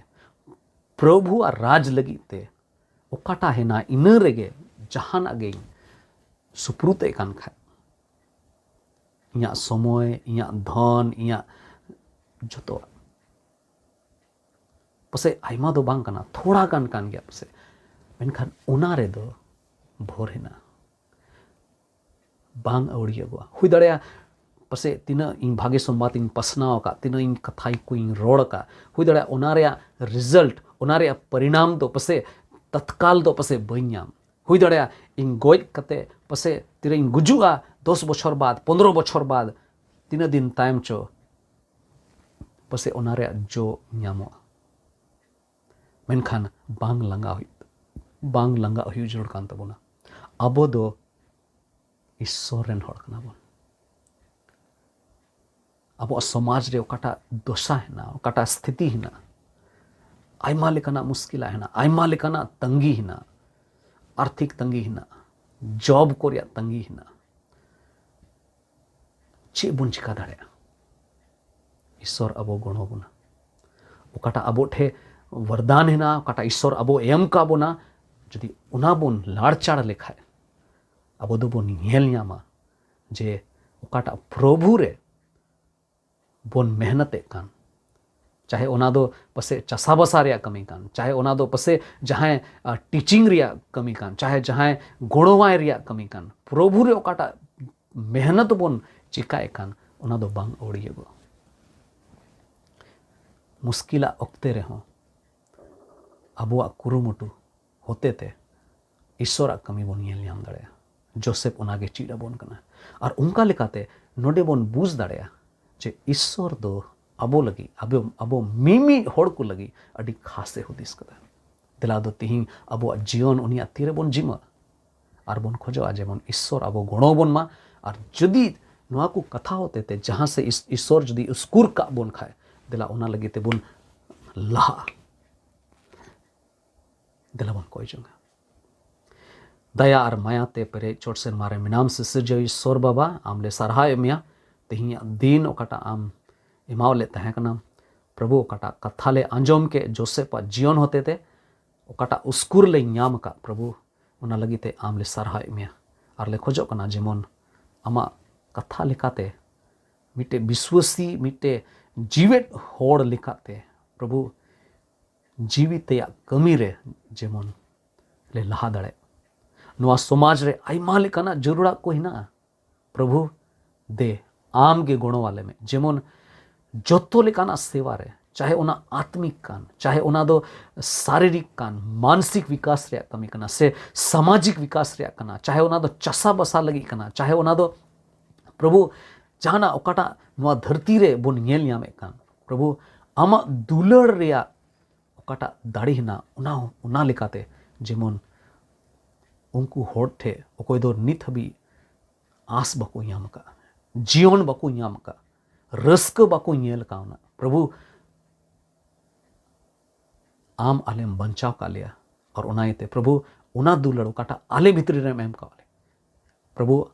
ᱯᱨᱚᱵᱷᱩ ᱟᱨ ᱨᱟᱡᱽ ᱞᱟᱹᱜᱤᱫ ᱛᱮ ᱚᱠᱟᱴᱟᱜ ᱦᱮᱱᱟᱜ, ᱤᱱᱟᱹ ᱨᱮᱜᱮ ᱡᱟᱦᱟᱱᱟᱜ ᱜᱤᱧ ᱥᱩᱯᱨᱩᱫ ᱮᱫ ᱠᱟᱱ ᱠᱷᱟᱡ, ᱤᱧᱟᱹᱜ ᱥᱚᱢᱚᱭ, ᱤᱧᱟᱹᱜ ᱫᱷᱚᱱ, ᱤᱧᱟᱹᱜ ᱡᱚᱛᱚᱣᱟᱜ, ᱯᱟᱥᱮᱡ ᱟᱭᱢᱟ ᱫᱚ ᱵᱟᱝ ᱠᱟᱱᱟ, ᱛᱷᱚᱲᱟ ᱜᱟᱱ ᱠᱟᱱ ᱜᱮᱭᱟ ᱯᱟᱥᱮᱡ, ᱢᱮᱱᱠᱷᱟᱱ ᱚᱱᱟ ᱨᱮᱫᱚ ᱵᱷᱳᱨ ᱦᱮᱱᱟᱜᱼᱟ, ᱵᱟᱝ ᱟᱹᱣᱲᱤᱭᱟᱹᱜᱚᱜᱼᱟ᱾ ᱦᱩᱭ ᱫᱟᱲᱮᱭᱟᱜᱼᱟ ᱯᱟᱥᱮᱡ ᱛᱤᱱᱟᱹᱜ ᱤᱧ ᱵᱷᱟᱜᱮ ᱥᱚᱢᱵᱟᱫ ᱤᱧ ᱯᱟᱥᱱᱟᱣ ᱟᱠᱟᱫ, ᱛᱤᱱᱟᱹᱜ ᱤᱧ ᱠᱟᱛᱷᱟ ᱠᱚᱧ ᱨᱚᱲ ᱟᱠᱟᱫ, ᱦᱩᱭ ᱫᱟᱲᱮᱭᱟᱜᱼᱟ ᱚᱱᱟ ᱨᱮᱭᱟᱜ ᱨᱤᱡᱟᱞᱴ, ᱚᱱᱟ ᱨᱮᱭᱟᱜ ᱯᱚᱨᱤᱱᱟᱢ ᱫᱚ ᱯᱟᱥᱮᱡ ᱛᱚᱛᱠᱟᱞ ᱫᱚ ᱯᱟᱥᱮᱡ ᱵᱟᱹᱧ ᱧᱟᱢ᱾ ᱦᱩᱭ ᱫᱟᱲᱮᱭᱟᱜᱼᱟ ᱤᱧ ᱜᱚᱡ ᱠᱟᱛᱮ ᱯᱟᱥᱮᱡ ᱛᱤᱨᱮᱧ ᱜᱩᱡᱩᱜᱼᱟ, ᱫᱚᱥ ᱵᱚᱪᱷᱚᱨ ᱵᱟᱫ, ᱯᱚᱱᱫᱽᱨᱚ ᱵᱚᱪᱷᱚᱨ ᱵᱟᱫ, ᱛᱤᱱᱟᱹᱜ ᱫᱤᱱ ᱛᱟᱭᱚᱢ ᱪᱚ ᱯᱟᱥᱮᱡ ᱚᱱᱟ ᱨᱮᱭᱟᱜ ᱡᱚ ᱧᱟᱢᱚᱜᱼᱟ᱾ ᱢᱮᱱᱠᱷᱟᱱ ᱵᱟᱝ ᱞᱟᱸᱜᱟ ᱦᱩᱭᱩᱜ, ᱵᱟᱝ ᱞᱟᱸᱜᱟ ᱦᱩᱭᱩᱜ ᱡᱟᱹᱨᱩᱲ ᱠᱟᱱ ᱛᱟᱵᱚᱱᱟ᱾ ᱟᱵᱚ ᱫᱚ ᱤᱥᱥᱚᱨ ᱨᱮᱱ ᱦᱚᱲ ᱠᱟᱱᱟ ᱵᱚᱱ᱾ ᱟᱵᱚᱣᱟᱜ ᱥᱚᱢᱟᱡᱽ ᱨᱮ ᱚᱠᱟᱴᱟᱜ ᱫᱚᱥᱟ ᱦᱮᱱᱟᱜᱼᱟ, ᱚᱠᱟᱴᱟᱜ ᱥᱛᱷᱤᱛᱤ ᱦᱮᱱᱟᱜᱼᱟ, ᱟᱭᱢᱟ ᱞᱮᱠᱟᱱᱟᱜ ᱢᱩᱥᱠᱤᱞᱟ ᱦᱮᱱᱟᱜᱼᱟ, ᱟᱭᱢᱟ ᱞᱮᱠᱟᱱᱟᱜ ᱛᱟᱺᱜᱤ ᱦᱮᱱᱟᱜᱼᱟ, ᱟᱨᱛᱷᱤᱠ ᱛᱟᱺᱜᱤ ᱦᱮᱱᱟᱜᱼᱟ, ᱡᱚᱵ ᱠᱚ ᱨᱮᱭᱟᱜ ᱛᱟᱺᱜᱤ ᱦᱮᱱᱟᱜᱼᱟ᱾ ᱪᱮᱫ ᱵᱚᱱ ᱪᱤᱠᱟ ᱫᱟᱲᱮᱭᱟᱜᱼᱟ? ᱤᱥᱥᱚᱨ ᱟᱵᱚ ᱜᱚᱲᱚ ᱵᱚᱱᱟ᱾ ᱚᱠᱟᱴᱟᱜ ᱟᱵᱚ ᱴᱷᱮᱱ ᱵᱟᱨᱫᱟᱱ ᱦᱮᱱᱟᱜᱼᱟ, ᱚᱠᱟᱴᱟᱜ ᱤᱥᱥᱚᱨ ᱟᱵᱚ ᱮᱢ ᱠᱟᱜ ᱵᱚᱱᱟ, ᱡᱩᱫᱤ ᱚᱱᱟ ᱵᱚᱱ ᱞᱟᱲᱪᱟᱲ ᱞᱮᱠᱷᱟᱡ, ᱟᱵᱚ ᱫᱚᱵᱚᱱ ᱧᱮᱞ ᱧᱟᱢᱟ ᱡᱮ ᱚᱠᱟᱴᱟᱜ ᱯᱨᱚᱵᱷᱩ ᱨᱮ ᱵᱚᱱ ᱢᱮᱦᱱᱚᱛᱮᱫ ᱠᱟᱱ, ᱪᱟᱦᱮ ᱚᱱᱟ ᱫᱚ ᱯᱟᱥᱮᱡ ᱪᱟᱥᱟᱵᱟᱥᱟ ᱨᱮᱭᱟᱜ ᱠᱟᱹᱢᱤ ᱠᱟᱱ, ᱪᱟᱦᱮ ᱚᱱᱟ ᱫᱚ ᱯᱟᱥᱮᱡ ᱡᱟᱦᱟᱸᱭ ᱴᱤᱪᱤᱝ ᱨᱮᱭᱟᱜ ᱠᱟᱹᱢᱤ ᱠᱟᱱ, ᱪᱟᱦᱮ ᱡᱟᱦᱟᱸᱭ ᱜᱚᱲᱚᱣᱟᱭ ᱨᱮᱭᱟᱜ ᱠᱟᱹᱢᱤ ᱠᱟᱱ, ᱯᱨᱚᱵᱷᱩ ᱨᱮ ᱚᱠᱟᱴᱟᱜ ᱢᱮᱦᱱᱚᱛ ᱵᱚᱱ ᱪᱤᱠᱟᱭᱮᱫ ᱠᱟᱱ, ᱚᱱᱟ ᱫᱚ ᱵᱟᱝ ᱟᱹᱣᱲᱤᱭᱟᱹᱜᱚᱜᱼᱟ᱾ ᱢᱩᱥᱠᱤᱞᱟᱜ ᱚᱠᱛᱮ ᱨᱮᱦᱚᱸ ᱟᱵᱚᱣᱟᱜ ᱠᱩᱨᱩᱢᱩᱴᱩ ᱦᱚᱛᱮᱛᱮ ᱤᱥᱥᱚᱨᱟᱜ ᱠᱟᱹᱢᱤ ᱵᱚᱱ ᱧᱮᱞ ᱧᱟᱢ ᱫᱟᱲᱮᱭᱟᱜᱼᱟ᱾ ᱡᱳᱥᱮᱯ ᱚᱱᱟᱜᱮ ᱪᱮᱫ ᱟᱵᱚᱱ ᱠᱟᱱᱟ᱾ ᱟᱨ ᱚᱱᱠᱟ ᱞᱮᱠᱟᱛᱮ ᱱᱚᱰᱮ ᱵᱚᱱ ᱵᱩᱡᱽ ᱫᱟᱲᱮᱭᱟᱜᱼᱟ ᱡᱮ ᱤᱥᱥᱚᱨ ᱫᱚ ᱟᱵᱚ ᱞᱟᱹᱜᱤᱫ, ᱟᱵᱚ, ᱟᱵᱚ ᱢᱤᱢᱤᱫ ᱦᱚᱲ ᱠᱚ ᱞᱟᱹᱜᱤᱫ ᱟᱹᱰᱤ ᱠᱷᱟᱥᱮ ᱦᱩᱫᱤᱥ ᱠᱟᱫᱟ᱾ ᱫᱮᱞᱟ ᱫᱚ ᱛᱤᱦᱤᱧ ᱟᱵᱚᱣᱟᱜ ᱡᱤᱭᱚᱱ ᱩᱱᱤᱭᱟᱜ ᱛᱤ ᱨᱮᱵᱚᱱ ᱡᱤᱢᱟ᱾ ᱟᱨ ᱵᱚᱱ ᱠᱷᱚᱡᱚᱜᱼᱟ ᱡᱮᱢᱚᱱ ᱤᱥᱥᱚᱨ ᱟᱵᱚ ᱜᱚᱲᱚ ᱵᱚᱱ ᱢᱟ᱾ ᱟᱨ ᱡᱩᱫᱤ ᱱᱚᱣᱟ ᱠᱚ ᱠᱟᱛᱷᱟ ᱦᱚᱛᱮ ᱛᱮ ᱡᱟᱦᱟᱸ ᱥᱮ ᱤᱥ-, ᱤᱥᱥᱚᱨ ᱡᱩᱫᱤ ᱩᱥᱠᱩᱨ ᱠᱟᱜ ᱵᱚᱱ ᱠᱷᱟᱡ, ᱫᱮᱞᱟ ᱚᱱᱟ ᱞᱟᱹᱜᱤᱫ ᱛᱮᱵᱚᱱ ᱞᱟᱦᱟᱜᱼᱟ᱾ ᱫᱮᱞᱟ ᱵᱚᱱ ᱠᱚᱭ ᱡᱚᱝᱟ᱾ ᱫᱟᱭᱟ ᱟᱨ ᱢᱟᱭᱟ ᱛᱮ ᱯᱮᱨᱮᱡ ᱪᱚᱴ ᱥᱮᱨᱢᱟ ᱨᱮ ᱢᱮᱱᱟᱢ ᱥᱤᱥᱤᱨᱡᱟᱹᱣ ᱤᱥᱥᱚᱨ ᱵᱟᱵᱟ, ᱟᱢ ᱞᱮ ᱥᱟᱨᱦᱟᱣᱮᱫ ᱢᱮᱭᱟ᱾ ᱛᱮᱦᱮᱧᱟᱜ ᱫᱤᱱ ᱚᱠᱟᱴᱟᱜ ᱟᱢ ᱮᱢᱟᱣ ᱞᱮᱫ ᱛᱟᱦᱮᱸ ᱠᱟᱱᱟ, ᱯᱨᱚᱵᱷᱩ, ᱚᱠᱟᱴᱟᱜ ᱠᱟᱛᱷᱟ ᱞᱮ ᱟᱸᱡᱚᱢ ᱠᱮᱫ ᱡᱳᱥᱮᱯᱟᱜ ᱡᱤᱭᱚᱱ ᱦᱚᱛᱮ ᱛᱮ, ᱚᱠᱟᱴᱟᱜ ᱩᱥᱠᱩᱨ ᱞᱮ ᱧᱟᱢ ᱟᱠᱟᱫ, ᱯᱨᱚᱵᱷᱩ, ᱚᱱᱟ ᱞᱟᱹᱜᱤᱫ ᱛᱮ ᱟᱢ ᱞᱮ ᱥᱟᱨᱦᱟᱣᱮᱫ ᱢᱮᱭᱟ᱾ ᱟᱨ ᱞᱮ ᱠᱷᱚᱡᱚᱜ ᱠᱟᱱᱟ ᱡᱮᱢᱚᱱ ᱟᱢᱟᱜ ᱠᱟᱛᱷᱟ ᱞᱮᱠᱟᱛᱮ ᱢᱤᱫᱴᱮᱡ ᱵᱤᱥᱣᱟᱹᱥᱤ, ᱢᱤᱫᱴᱮᱡ ᱡᱤᱣᱮᱫ ᱦᱚᱲ ᱞᱮᱠᱟᱛᱮ, ᱯᱨᱚᱵᱷᱩ, ᱡᱤᱣᱤ ᱛᱮᱭᱟᱜ ᱠᱟᱹᱢᱤ ᱨᱮ ᱡᱮᱢᱚᱱ ᱞᱮ ᱞᱟᱦᱟ ᱫᱟᱲᱮᱭᱟᱜ᱾ ᱱᱚᱣᱟ ᱥᱚᱢᱟᱡᱽ ᱨᱮ ᱟᱭᱢᱟ ᱞᱮᱠᱟᱱᱟᱜ ᱡᱟᱹᱨᱩᱲᱟᱜ ᱠᱚ ᱦᱮᱱᱟᱜᱼᱟ᱾ ᱯᱨᱚᱵᱷᱩ, ᱫᱮ, ᱟᱢ ᱜᱮ ᱜᱚᱲᱚ ᱟᱞᱮ ᱢᱮ, ᱡᱮᱢᱚᱱ ᱡᱚᱛᱚ ᱞᱮᱠᱟᱱᱟᱜ ᱥᱮᱵᱟ ᱨᱮ, ᱪᱟᱦᱮ ᱚᱱᱟ ᱟᱛᱢᱤᱠ ᱠᱟᱱ, ᱪᱟᱦᱮ ᱚᱱᱟ ᱫᱚ ᱥᱟᱨᱤᱨᱤᱠ ᱠᱟᱱ, ᱢᱟᱱᱥᱤᱠ ᱵᱤᱠᱟᱥ ᱨᱮᱭᱟᱜ ᱠᱟᱹᱢᱤ ᱠᱟᱱᱟ, ᱥᱮ ᱥᱟᱢᱟᱡᱤᱠ ᱵᱤᱠᱟᱥ ᱨᱮᱭᱟᱜ ᱠᱟᱱᱟ, ᱪᱟᱦᱮ ᱚᱱᱟ ᱫᱚ ᱪᱟᱥᱟ ᱵᱟᱥᱟ ᱞᱟᱹᱜᱤᱫ ᱠᱟᱱᱟ, ᱪᱟᱦᱮ ᱚᱱᱟ ᱫᱚ, ᱯᱨᱚᱵᱷᱩ, ᱡᱟᱦᱟᱱᱟᱜ ᱚᱠᱟᱴᱟᱜ ᱱᱚᱣᱟ ᱫᱷᱟᱹᱨᱛᱤ ᱨᱮ ᱵᱚᱱ ᱧᱮᱞ ᱧᱟᱢᱮᱫ ᱠᱟᱱ, ᱯᱨᱚᱵᱷᱩ, ᱟᱢᱟᱜ ᱫᱩᱞᱟᱹᱲ ᱨᱮᱭᱟᱜ ᱚᱠᱟᱴᱟᱜ ᱫᱟᱲᱮ ᱦᱮᱱᱟᱜ, ᱚᱱᱟ, ᱚᱱᱟ ᱞᱮᱠᱟᱛᱮ ᱡᱮᱢᱚᱱ ᱩᱱᱠᱩ ᱦᱚᱲ ᱴᱷᱮᱱ ᱚᱠᱚᱭ ᱫᱚ ᱱᱤᱛ ᱦᱟᱹᱵᱤᱡ ᱟᱸᱥ ᱵᱟᱠᱚ ᱧᱟᱢ ᱟᱠᱟᱫ, ᱡᱤᱭᱚᱱ ᱵᱟᱠᱚ ᱧᱟᱢ ᱟᱠᱟᱫ, ᱨᱟᱹᱥᱠᱟᱹ ᱵᱟᱠᱚ ᱧᱮᱞ ᱠᱟᱣᱱᱟ᱾ ᱯᱨᱚᱵᱷᱩ, ᱟᱢ ᱟᱞᱮᱢ ᱵᱟᱧᱪᱟᱣ ᱠᱟᱜ ᱞᱮᱭᱟ, ᱟᱨ ᱚᱱᱟ ᱤᱭᱟᱹᱛᱮ ᱯᱨᱚᱵᱷᱩ, ᱚᱱᱟ ᱫᱩᱞᱟᱹᱲ ᱚᱠᱟᱴᱟᱜ ᱟᱞᱮ ᱵᱷᱤᱛᱨᱤ ᱨᱮᱢ ᱮᱢ ᱠᱟᱜ ᱞᱮᱭᱟ, ᱯᱨᱚᱵᱷᱩ,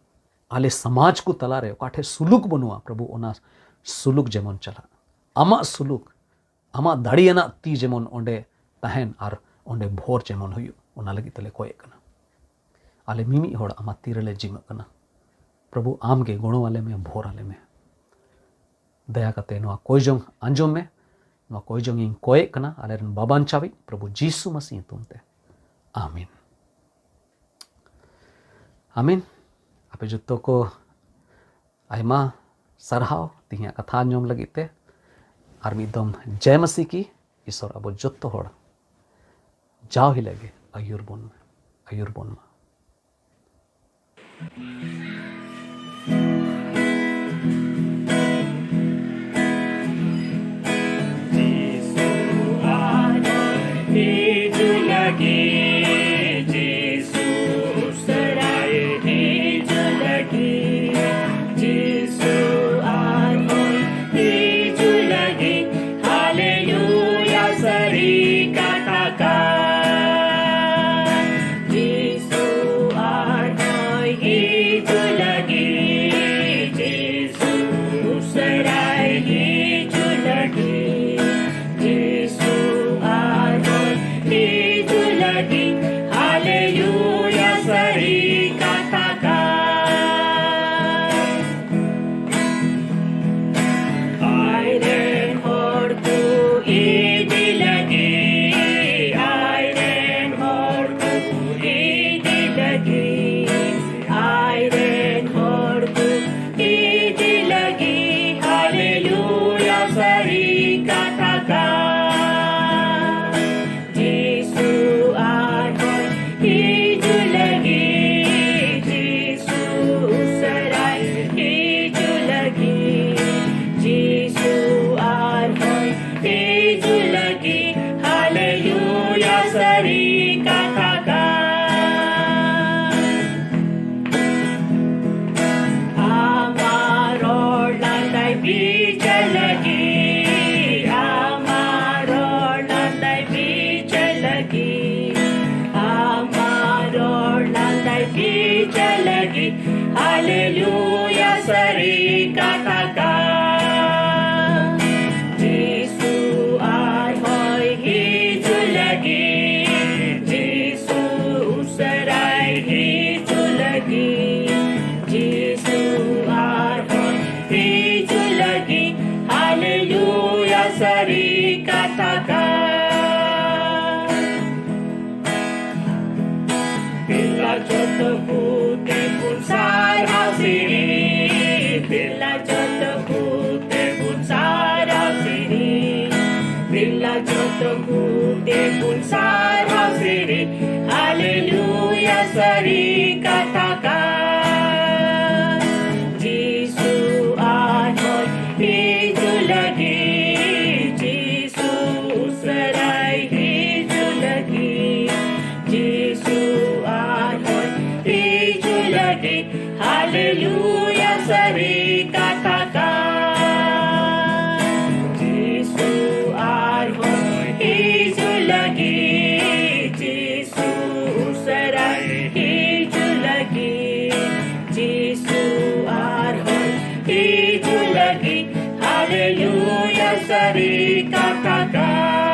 ᱟᱞᱮ ᱥᱚᱢᱟᱡᱽ ᱠᱚ ᱛᱟᱞᱟᱨᱮ ᱚᱠᱟ ᱴᱷᱮᱡ ᱥᱩᱞᱩᱠ ᱵᱟᱹᱱᱩᱜᱼᱟ, ᱯᱨᱚᱵᱷᱩ, ᱚᱱᱟ ᱥᱩᱞᱩᱠ ᱡᱮᱢᱚᱱ ᱪᱟᱞᱟᱜ, ᱟᱢᱟᱜ ᱥᱩᱞᱩᱠ, ᱟᱢᱟᱜ ᱫᱟᱲᱮᱭᱟᱱᱟᱜ ᱛᱤ ᱡᱮᱢᱚᱱ ᱚᱸᱰᱮ ᱛᱟᱦᱮᱱ ᱟᱨ ᱚᱸᱰᱮ ᱵᱷᱳᱨ ᱡᱮᱢᱚᱱ ᱦᱩᱭᱩᱜ, ᱚᱱᱟ ᱞᱟᱹᱜᱤᱫ ᱛᱮᱞᱮ ᱠᱚᱭᱮᱜ ᱠᱟᱱᱟ᱾ ᱟᱞᱮ ᱢᱤᱢᱤᱫ ᱦᱚᱲ ᱟᱢᱟᱜ ᱛᱤ ᱨᱮᱞᱮ ᱡᱤᱢᱟᱹᱜ ᱠᱟᱱᱟ᱾ ᱯᱨᱚᱵᱷᱩ, ᱟᱢ ᱜᱮ ᱜᱚᱲᱚ ᱟᱞᱮ ᱢᱮ, ᱵᱷᱳᱨ ᱟᱞᱮ ᱢᱮ᱾ ᱫᱟᱭᱟ ᱠᱟᱛᱮ ᱱᱚᱣᱟ ᱠᱚᱭᱡᱚᱝ ᱟᱸᱡᱚᱢ ᱢᱮ᱾ ᱱᱚᱣᱟ ᱠᱚᱭᱡᱚᱝ ᱤᱧ ᱠᱚᱭᱮᱜ ᱠᱟᱱᱟ ᱟᱞᱮᱨᱮᱱ ᱵᱟᱵᱟᱧᱪᱟᱣᱤᱡ ᱯᱨᱚᱵᱷᱩ ᱡᱤᱥᱩ ᱢᱟᱥᱤ ᱧᱩᱛᱩᱢ ᱛᱮ, ᱟᱢᱤᱱ᱾ ᱟᱢᱤᱱ᱾ ᱟᱯᱮ ᱡᱚᱛᱚ ᱠᱚ ᱟᱭᱢᱟ ᱥᱟᱨᱦᱟᱣ ᱛᱮᱦᱮᱧᱟᱜ ᱠᱟᱛᱷᱟ ᱟᱸᱡᱚᱢ ᱞᱟᱹᱜᱤᱫ ᱛᱮ᱾ ᱟᱨ ᱢᱤᱫ ᱫᱚᱢ ᱡᱟᱭ ᱢᱟᱥᱤ ᱠᱤ᱾ ᱤᱥᱚᱨ ᱟᱵᱚ ᱡᱚᱛᱚ ᱦᱚᱲ ᱡᱟᱣ ᱦᱤᱞᱳᱜ ᱜᱮ ᱟᱹᱭᱩᱨ ᱵᱚᱱ ᱢᱟ, ᱟᱹᱭᱩᱨ ᱵᱚᱱ ᱢᱟ᱾ ᱡᱤᱥᱩ ᱟᱨᱦᱚᱸ ᱦᱤᱡᱩᱜ ᱞᱟᱹᱜᱤᱫ, ᱡᱤᱥᱩ ᱩᱥᱟᱹᱨᱟᱭ ᱦᱤᱡᱩᱜ ᱞᱟᱹᱜᱤᱫ, ᱡᱤᱥᱩ ᱟᱨᱦᱚᱸ ᱦᱤᱡᱩᱜ ᱞᱟᱹᱜᱤᱫ, ᱦᱟᱞᱮᱞᱩᱭᱟ ᱥᱟᱹᱨᱤ ᱠᱟᱛᱷᱟ ᱠᱟᱱ᱾ ᱡᱤᱥᱩ ᱟᱨᱦᱚᱸ ᱦᱤᱡᱩᱜ ᱞᱟᱹᱜᱤᱫ, ᱡᱤᱥᱩ ᱩᱥᱟᱹᱨᱟᱭ ᱦᱤᱡᱩᱜ ᱞᱟᱹᱜᱤᱫ, ᱡᱤᱥᱩ ᱟᱨᱦᱚᱸ ᱦᱤᱡᱩᱜ ᱞᱟᱹᱜᱤᱫ, ᱦᱟᱞᱮᱞᱩᱭᱟ ᱥᱟᱹᱨᱤ ᱠᱟᱛᱷᱟ ᱠᱟᱱ᱾ ᱟᱡ ᱨᱮᱱ ᱦᱚᱲ ᱠᱚ ᱤᱫᱤ ᱞᱟᱹᱜᱤᱫ, ᱟᱡ ᱨᱮᱱ ᱦᱚᱲ ᱠᱚ ᱤᱫᱤ ᱞᱟᱹᱜᱤᱫ, ᱟᱡ ᱨᱮᱱ ᱦᱚᱲ ᱠᱚ ᱤᱫᱤ ᱞᱟᱹᱜᱤᱫ, ᱦᱟᱞᱮᱞᱩᱭᱟ ᱥᱟᱹᱨᱤ ᱠᱟᱛᱷᱟ ᱠᱟᱱ᱾ ᱡᱤᱥᱩ ᱟᱨᱦᱚᱸ ᱦᱤᱡᱩᱜ ᱞᱟᱹᱜᱤᱫ, ᱡᱤᱥᱩ ᱩᱥᱟᱹᱨᱟᱭ ᱦᱤᱡᱩᱜ ᱞᱟᱹᱜᱤᱫ, ᱡᱤᱥᱩ ᱟᱨᱦᱚᱸ ᱦᱤᱡᱩᱜ ᱞᱟᱹᱜᱤᱫ, ᱦᱟᱞᱮᱞᱩᱭᱟ ᱥᱟᱹᱨᱤ ᱠᱟᱛᱷᱟ ᱠᱟᱱ᱾ ᱦᱟᱞᱮᱞᱩᱭᱟ ᱥᱟᱹᱨᱤ ᱠᱟᱛᱷᱟ ᱠᱟᱱ᱾ ᱡᱤᱥᱩ ᱟᱨᱦᱚᱸᱭ ᱦᱤᱡᱩᱜ ᱞᱟᱹᱜᱤᱫ, ᱡᱤᱥᱩ ᱩᱥᱟᱹᱨᱟᱭ ᱦᱤᱡᱩᱜ ᱞᱟᱹᱜᱤᱫ, ᱡᱤᱥᱩ ᱟᱨᱦᱚᱸᱭ ᱦᱤᱡᱩᱜ ᱞᱟᱹᱜᱤᱫ᱾ ᱦᱟᱞᱮᱞᱩᱭᱟ ᱥᱟᱹᱨᱤ ᱠᱟᱛᱷᱟ ᱠᱟᱱ᱾ ᱫᱮᱞᱟ ᱡᱚᱛᱚ ᱠᱚᱛᱮ ᱵᱚᱱ ᱥᱟᱨᱦᱟᱣ ᱥᱮᱨᱮᱧ, ᱫᱮᱞᱟ ᱡᱚᱛᱚ ᱠᱚᱛᱮ ᱵᱚᱱ ᱥᱟᱨᱦᱟᱣ ᱥᱮᱨᱮᱧ, ᱫᱮᱞᱟ ᱡᱚᱛᱚ ᱠᱚᱛᱮ ᱵᱚᱱ ᱥᱟᱨᱦᱟᱣ ᱥᱮᱨᱮᱧ᱾ ᱦᱟᱞᱮᱞᱩᱭᱟ ᱥᱟᱹᱨᱤ ᱠᱟᱛᱷᱟ ᱠᱟᱱ᱾ ᱡᱤᱥᱩ ᱟᱨᱦᱚᱸᱭ ᱦᱤᱡᱩᱜ ᱞᱟᱹᱜᱤᱫ, ᱡᱤᱥᱩ ᱩᱥᱟᱹᱨᱟᱭ ᱦᱤᱡᱩᱜ ᱞᱟᱹᱜᱤᱫ, ᱡᱤᱥᱩ ᱟᱨᱦᱚᱸᱭ ᱦᱤᱡᱩᱜ ᱞᱟᱹᱜᱤᱫ᱾ ᱦᱟᱞᱮᱞᱩᱭᱟ ᱥᱟᱹᱨᱤ ᱠᱟᱛᱷᱟ ᱠᱟᱱ᱾ ᱡᱤᱥᱩ ᱟᱨᱦᱚᱸᱭ ᱦᱤᱡᱩᱜ ᱞᱟᱹᱜᱤᱫ, ᱡᱤᱥᱩ ᱩᱥᱟᱹᱨᱟᱭ ᱦᱤᱡᱩᱜ ᱞᱟᱹᱜᱤᱫ, ᱡᱤᱥᱩ ᱟᱨᱦᱚᱸᱭ ᱦᱤᱡᱩᱜ ᱞᱟᱹᱜᱤᱫ᱾ ᱦᱟᱞᱮᱞᱩᱭᱟ ᱥᱟᱹᱨᱤ ᱠᱟᱛᱷᱟ ᱠᱟᱱ᱾